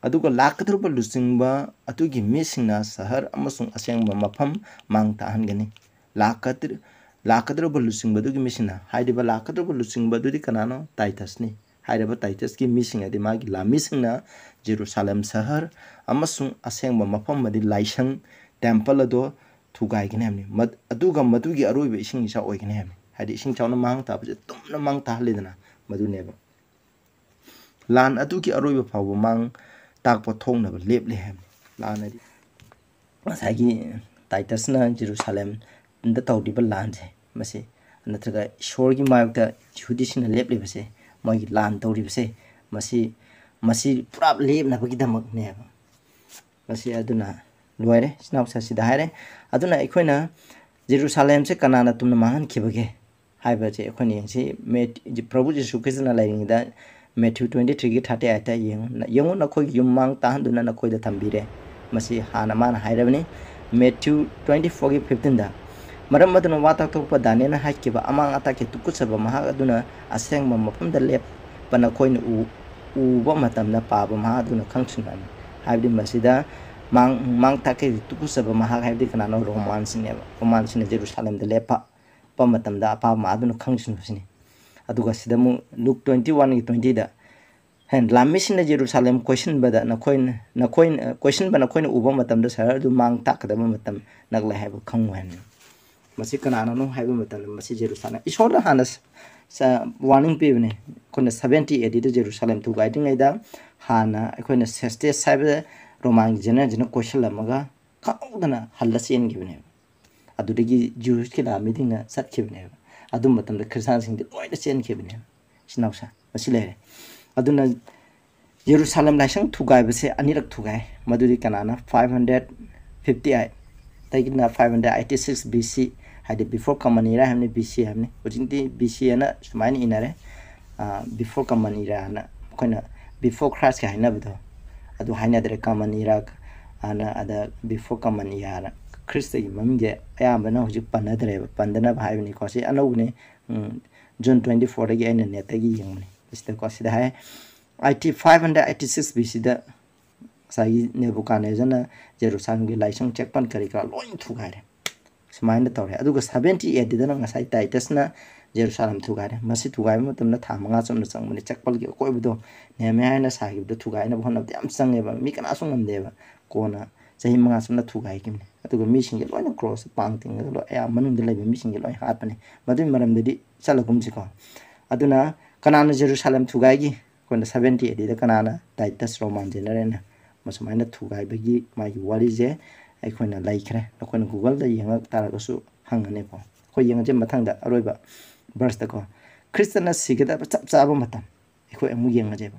ꯑꯗꯨꯒ ꯂꯥꯛꯀꯗꯧꯔꯤꯕ ꯂꯨꯆꯤꯡꯕ ꯑꯗꯨꯒꯤ ꯃꯤꯁꯤꯡꯅ ꯁꯍꯔ ꯑꯃꯁꯨꯡ ꯑꯁꯦꯡꯕ ꯃꯐꯝ ꯃꯥꯡ ꯇꯥꯛꯍꯟꯒꯅꯤ꯫ ꯂꯥꯛꯀꯗ-, ꯂꯥꯛꯀꯗꯧꯔꯤꯕ ꯂꯨꯆꯤꯡꯕ ꯑꯗꯨꯒꯤ ꯃꯤꯁꯤꯡꯅ, ꯍꯥꯏꯔꯤꯕ ꯂꯥꯛꯀꯗꯧꯔꯤꯕ ꯂꯨꯆꯤꯡꯕ ꯑꯗꯨꯗꯤ ꯀꯅꯥꯅꯣ? ꯇꯥꯏꯇꯁꯅꯤ꯫ ꯍꯥꯏꯔꯤꯕ ꯇꯥꯏꯇꯁꯀꯤ ꯃꯤꯁꯤꯡ, ꯍꯥꯏꯗꯤ ꯃꯥꯒꯤ ꯂꯥꯟꯃꯤꯁꯤꯡꯅ ꯖꯦꯔꯨꯁꯥꯂꯦꯝ ꯁꯍꯔ ꯑꯃꯁꯨꯡ ꯑꯁꯦꯡꯕ ꯃꯐꯝ ꯑꯃꯗꯤ ꯂꯥꯏꯁꯪ, temple ꯑꯗꯣ ꯊꯨꯒꯥꯏꯒꯅꯤ ꯍꯥꯏꯕꯅꯤ꯫ ꯃꯠ-, ꯑꯗꯨꯒ ꯃꯗꯨꯒꯤ ꯑꯔꯣꯏꯕ ꯏꯁꯤꯡ ꯏꯆꯥꯎ ꯑꯣꯏꯒꯅꯤ ꯍꯥꯏꯕꯅꯤ꯫ ꯍꯥꯏꯗꯤ ꯏꯁꯤꯡ ꯏꯆꯥꯎꯅ ꯃꯥꯡ ꯇꯥꯕꯁꯦ ꯇꯨꯝꯅ ꯃꯥꯡ ꯇꯥꯍꯜꯂꯦꯗꯅ, ꯃꯗꯨꯅꯦꯕ꯫ ꯂꯥꯟ ꯑꯗꯨꯒꯤ ꯑꯔꯣꯏꯕ ꯐꯥꯎꯕ ꯃꯥꯡ ꯇꯥꯛꯄ ꯊꯣꯛꯅꯕ ꯂꯦꯞꯂꯦ ꯍꯥꯏꯕꯅꯤ꯫ ꯂꯥꯟ ꯑꯗꯤ ꯉꯁꯥꯏꯒꯤ ꯇꯥꯏꯇꯁꯅ ꯖꯦꯔꯨꯁꯥꯂꯦꯝꯗ ꯇꯧꯔꯤꯕ ꯂꯥꯟꯁꯦ, ꯃꯁꯤ ꯅꯠꯇ꯭ꯔꯒ ꯏꯁꯣꯔꯒꯤ ꯃꯥꯌꯣꯛꯇ ꯌꯤꯍꯨꯗꯤꯁꯤꯡꯅ ꯂꯦꯞꯂꯤꯕꯁꯦ, ꯃꯣꯏꯒꯤ ꯂꯥꯟ ꯇꯧꯔꯤꯕꯁꯦ, ꯃꯁꯤ, ꯃꯁꯤ ꯄꯨꯔꯥ ꯂꯦꯞꯅꯕꯒꯤꯗꯃꯛꯅꯦꯕ꯫ ꯃꯁꯤ ꯑꯗꯨꯅ ꯂꯣꯏꯔꯦ, ꯏꯆꯤꯟ ꯏꯅꯥꯎꯁꯦ ꯁꯤꯗ ꯍꯥꯏꯔꯦ꯫ ꯑꯗꯨꯅ ꯑꯩꯈꯣꯏꯅ ꯖꯦꯔꯨꯁꯥꯂꯦꯝꯁꯦ ꯀꯅꯥꯅ ꯇꯨꯝꯅ ꯃꯥꯡꯍꯟꯈꯤꯕꯒꯦ ꯍꯥꯏꯕꯁꯦ ꯑꯩꯈꯣꯏꯅ ꯌꯦꯡꯁꯤ꯫ ꯃꯦꯠ-, ꯄ꯭ꯔꯚꯨ ꯖꯤꯁꯨ ꯈ꯭ꯔꯤꯁꯇꯅ ꯂꯩꯔꯤꯉꯩꯗ Matthew twenty three ꯒꯤ thirty eight ꯇ ꯌꯦꯡꯉꯨ, ꯌꯦꯡꯉꯨ, ꯅꯈꯣꯏꯒꯤ ꯌꯨꯝ ꯃꯥꯡ ꯇꯥꯛꯍꯟꯗꯨꯅ ꯅꯈꯣꯏꯗ ꯊꯝꯕꯤꯔꯦ꯫ ꯃꯁꯤ ꯍꯥꯟꯅ ꯃꯥꯅ ꯍꯥꯏꯔꯕꯅꯤ꯫ Matthew twenty four ꯒꯤ fifteen ꯗ, "ꯃꯔꯝ ꯑꯗꯨꯅ ꯋꯥ ꯇꯥꯛꯊꯣꯛꯄ ꯗꯥꯅꯤꯌꯦꯜꯅ ꯍꯥꯏꯈꯤꯕ ꯑꯃꯥꯡ ꯑꯇꯥꯛꯀꯤ ꯇꯨꯀꯠꯆꯕ ꯃꯍꯥꯛ ꯑꯗꯨꯅ ꯑꯁꯦꯡꯕ ꯃꯐꯝꯗ ꯂꯦꯞꯄ ꯅꯈꯣꯏꯅ ꯎ-, ꯎꯕ ꯃꯇꯝꯗ ꯄꯥꯕ ꯃꯍꯥꯛ ꯑꯗꯨꯅ ꯈꯪꯁꯤꯟꯒꯅꯤ"꯫ ꯍꯥꯏꯕꯗꯤ ꯃꯁꯤꯗ ꯃꯥꯡ, ꯃꯥꯡ ꯇꯥꯛꯀꯤ ꯇꯨꯀꯠꯆꯕ ꯃꯍꯥꯛ ꯍꯥꯏꯕꯗꯤ ꯀꯅꯥꯅꯣ? ꯔꯣꯃꯥꯟꯁꯤꯡꯅꯦꯕ꯫ ꯔꯣꯃꯥꯟꯁꯤꯡꯅ ꯖꯦꯔꯨꯁꯥꯂꯦꯝꯗ ꯂꯦꯞꯄ ꯃꯇꯝꯗ ꯑꯄꯥꯕ ꯃꯍꯥꯛ ꯑꯗꯨꯅ ꯈꯪꯁꯤꯟꯕꯁꯤꯅꯤ꯫ ꯑꯗꯨꯒ ꯁꯤꯗ ꯑꯃꯨꯛ Luke twenty one ꯒꯤ twenty ꯗ, ꯍꯦꯟ ꯂꯥꯟꯃꯤꯁꯤꯡꯅ ꯖꯦꯔꯨꯁꯥꯂꯦꯝ ꯀꯣꯏꯁꯤꯟꯕꯗ ꯅꯈꯣꯏꯅ, ꯅꯈꯣꯏꯅ, ꯀꯣꯏꯁꯤꯟꯕ ꯅꯈꯣꯏꯅ ꯎꯕ ꯃꯇꯝꯗ ꯁꯍꯔ ꯑꯗꯨ ꯃꯥꯡ ꯇꯥꯛꯀꯗꯕ ꯃꯇꯝ ꯅꯛꯂꯦ ꯍꯥꯏꯕ ꯈꯪꯉꯨ ꯍꯥꯏꯕꯅꯤ꯫ ꯃꯁꯤ ꯀꯅꯥꯅꯅꯣ ꯍꯥꯏꯕ ꯃꯇꯝꯗ ꯃꯁꯤ ꯖꯦꯔꯨꯁꯥꯂꯦꯝ, ꯏꯁꯣꯔꯅ ꯍꯥꯟꯅ ꯁ-, ꯁ-, warning ꯄꯤꯕꯅꯤ꯫ ꯑꯩꯈꯣꯏꯅ seventy A D the Jerusalem ꯊꯨꯒꯥꯏꯗ꯭ꯔꯤꯉꯩꯗ ꯍꯥꯟꯅ ꯑꯩꯈꯣꯏꯅ ꯁꯦꯁꯇꯦꯁ ꯍꯥꯏꯕ ꯔꯣꯃꯥꯟꯒꯤ ꯖꯦꯅꯔꯦꯜꯁꯤꯅ ꯀꯣꯏꯁꯤꯜꯂꯝꯃꯒ ꯈꯪꯍꯧꯗꯅ ꯍꯜꯂ ꯆꯦꯟꯈꯤꯕꯅꯦꯕ꯫ ꯑꯗꯨꯗꯒꯤ ꯖ꯭ꯌꯨꯁꯀꯤ ꯂꯥꯟꯃꯤꯁꯤꯡꯅ ꯆꯠꯈꯤꯕꯅꯦꯕ꯫ ꯑꯗꯨ ꯃꯇꯝꯗ ꯈ꯭ꯔꯤꯁꯇꯥꯟꯁꯤꯡꯗꯤ ꯂꯣꯏꯅ ꯆꯦꯟꯈꯤꯕꯅꯦꯕ꯫ ꯏꯆꯤꯟ ꯏꯅꯥꯎꯁꯦ, ꯃꯁꯤ ꯂꯩꯔꯦ꯫ ꯑꯗꯨꯅ ꯖꯦꯔꯨꯁꯥꯂꯦꯝ ꯂꯥꯏꯁꯪ ꯊꯨꯒꯥꯏꯕꯁꯦ ꯑꯅꯤꯔꯛ ꯊꯨꯒꯥꯏ꯫ ꯃꯗꯨꯗꯤ ꯀꯅꯥꯅ? Five hundred fifty eight ꯗꯒꯤꯅ five hundred eighty six B C, ꯍꯥꯏꯗꯤ before common era ꯍꯥꯏꯕꯅꯤ, B C ꯍꯥꯏꯕꯅꯤ꯫ ꯍꯧꯖꯤꯛꯇꯤ B C ꯑꯅ ꯁꯨꯃꯥꯏꯅ ꯏꯅꯔꯦ꯫ ꯑ, before common era ꯑꯅ ꯑꯩꯈꯣꯏꯅ before Christ ꯀ ꯍꯥꯏꯅꯕꯗꯣ, ꯑꯗꯨ ꯍꯥꯏꯅꯗ꯭ꯔꯦ꯫ Common era ꯑꯅ, ꯑꯗ before common era ꯑꯅ ꯈ꯭ꯔꯤꯁꯇꯒꯤ ꯃꯃꯤꯡꯁꯦ ꯑꯌꯥꯝꯕꯅ ꯍꯧꯖꯤꯛ ꯄꯟꯅꯗ꯭ꯔꯦꯕ, ꯄꯟꯗꯅꯕ ꯍꯥꯏꯕꯅꯤꯀꯣ꯫ ꯁꯤ ꯑꯅꯧꯕꯅꯤ, ꯎꯝ, June twenty four ꯗꯒꯤ ꯑꯩꯅ net ꯇꯒꯤ ꯌꯦꯡꯕꯅꯤ꯫ ꯁꯤꯗꯀꯣ, ꯁꯤꯗ ꯍꯥꯏ, ꯑꯥꯏ ꯇꯤ, five hundred eighty six B C ꯗ ꯉꯁꯥꯏꯒꯤ ꯅꯦꯕꯨꯀꯥꯗꯅꯦꯖꯔꯅ ꯖꯦꯔꯨꯁꯥꯂꯦꯝꯒꯤ ꯂꯥꯏꯁꯪ, ꯆꯦꯛꯄꯜ ꯀꯔꯤ ꯀꯔꯥ ꯂꯣꯏ ꯊꯨꯒꯥꯏꯔꯦ꯫ ꯁꯨꯃꯥꯏꯅ ꯇꯧꯔꯦ꯫ ꯑꯗꯨꯒ seventy A D ꯗꯅ ꯉꯁꯥꯏ ꯇꯥꯏꯇꯁꯅ ꯖꯦꯔꯨꯁꯥꯂꯦꯝ ꯊꯨꯒꯥꯏꯔꯦ꯫ ꯃꯁꯤ ꯊꯨꯒꯥꯏꯕ ꯃꯇꯝꯗ ꯊꯥ ꯃꯉꯥ ꯆꯨꯞꯅ ꯆꯪꯕꯅꯤ꯫ ꯆꯦꯛꯄꯜꯒꯤ ꯑꯀꯣꯏꯕꯗꯣ ꯅꯦꯍꯦꯃꯤꯌꯥꯅ ꯁꯥꯈꯤꯕꯗ ꯊꯨꯒꯥꯏꯅꯕ ꯍꯣꯠꯅꯕꯗ ꯌꯥꯝ ꯆꯪꯉꯦꯕ, ꯃꯤ ꯀꯅꯥꯁꯨ ꯉꯝꯗꯦꯕ꯫ ꯀꯣꯟꯅ ꯆꯍꯤ ꯃꯉꯥ ꯆꯨꯞꯅ ꯊꯨꯒꯥꯏꯈꯤꯕꯅꯤ꯫ ꯑꯗꯨꯒ ꯃꯤꯁꯤꯡꯁꯦ ꯂꯣꯏꯅ ꯀ꯭ꯔꯣꯁꯇ ꯄꯥꯡ ꯇꯤꯡꯉꯒ ꯂꯣꯏ, ꯑꯌꯥꯝꯕ ꯃꯅꯨꯡꯗ ꯂꯩꯕ ꯃꯤꯁꯤꯡꯁꯦ ꯂꯣꯏ ꯍꯥꯠꯄꯅꯤ꯫ ꯃꯗꯨꯒꯤ ꯃꯔꯝꯗꯗꯤ ꯆꯠꯂꯒꯨꯝꯁꯤꯀꯣ꯫ ꯑꯗꯨꯅ ꯀꯅꯥꯅ ꯖꯦꯔꯨꯁꯥꯂꯦꯝ ꯊꯨꯒꯥꯏꯈꯤ? ꯑꯩꯈꯣꯏꯅ seventy A D ꯗ ꯀꯅꯥꯅ? ꯇꯥꯏꯇꯁ ꯔꯣꯃꯥꯟ ꯖꯦꯅꯔꯦꯜꯅ꯫ ꯃꯁꯨꯃꯥꯏꯅ ꯊꯨꯒꯥꯏꯕꯒꯤ ꯃꯥꯒꯤ ꯋꯥꯔꯤꯁꯦ ꯑꯩꯈꯣꯏꯅ ꯂꯩꯈ꯭ꯔꯦ꯫ ꯑꯩꯈꯣꯏꯅ Google ꯗ ꯌꯦꯡꯉꯛ ꯇꯥꯔꯒꯁꯨ ꯍꯪꯒꯅꯤꯀꯣ꯫ ꯑꯩꯈꯣꯏ ꯌꯦꯡꯉꯁꯦ ꯃꯊꯪꯗ ꯑꯔꯣꯏꯕ verse ꯇꯀꯣ꯫ ꯈ꯭ꯔꯤꯁꯇꯅ ꯁꯤꯒꯗꯕ ꯆꯞ ꯆꯥꯕ ꯃꯇꯝ ꯑꯩꯈꯣꯏ ꯑꯃꯨꯛ ꯌꯦꯡꯉꯁꯦꯕ꯫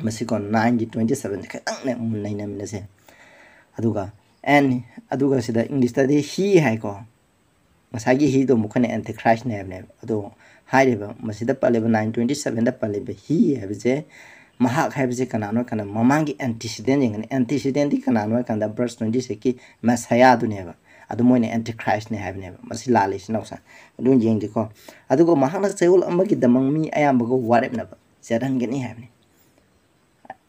ꯃꯁꯤꯀꯣ, nine ꯒꯤ twenty seven ꯁꯦ ꯈꯤꯇꯪꯅꯦ ꯃꯨꯟꯅ ꯅꯩꯅꯃꯤꯟꯅꯁꯦ꯫ ꯑꯗꯨꯒ, and, ꯑꯗꯨꯒ ꯁꯤꯗ English ꯇꯗꯤ he ꯍꯥꯏꯀꯣ꯫ ꯉꯁꯥꯏꯒꯤ ꯍꯤꯗꯣ ꯃꯈꯣꯏꯅ Antichristꯅꯦ ꯍꯥꯏꯕꯅꯦꯕ꯫ ꯑꯗꯣ ꯍꯥꯏꯔꯤꯕ ꯃꯁꯤꯗ ꯄꯜꯂꯤꯕ nine twenty sevenꯗ ꯄꯜꯂꯤꯕ ꯍꯤ ꯍꯥꯏꯕꯁꯦ ꯃꯍꯥꯛ ꯍꯥꯏꯕꯁꯦ ꯀꯅꯥꯅꯣ ꯍꯥꯏ ꯀꯥꯟꯗ ꯃꯃꯥꯡꯒꯤ antecedent ꯌꯦꯡꯒꯅꯤ꯫ Antecedentꯗꯤ ꯀꯅꯥꯅꯣ ꯍꯥꯏ ꯀꯥꯟꯗ verse twenty sixꯀꯤ Messiahꯗꯨꯅꯦꯕ꯫ ꯑꯗꯨ ꯃꯣꯏꯅ Antichristꯅꯦ ꯍꯥꯏꯕꯅꯦꯕ꯫ ꯃꯁꯤ ꯂꯥꯜꯂꯤ ꯏꯆꯤꯟ ꯏꯅꯥꯎꯁꯤꯡ꯫ ꯑꯗꯨ ꯌꯦꯡꯒꯦꯀꯣ꯫ ꯑꯗꯨꯒ ꯃꯍꯥꯛꯅ ꯆꯌꯣꯜ ꯑꯃꯒꯤꯗꯃꯛ ꯃꯤ ꯑꯌꯥꯝꯕꯒ ꯋꯥꯔꯦꯞꯅꯕ ꯆꯦꯜꯍꯟꯒꯅꯤ ꯍꯥꯏꯕꯅꯤ꯫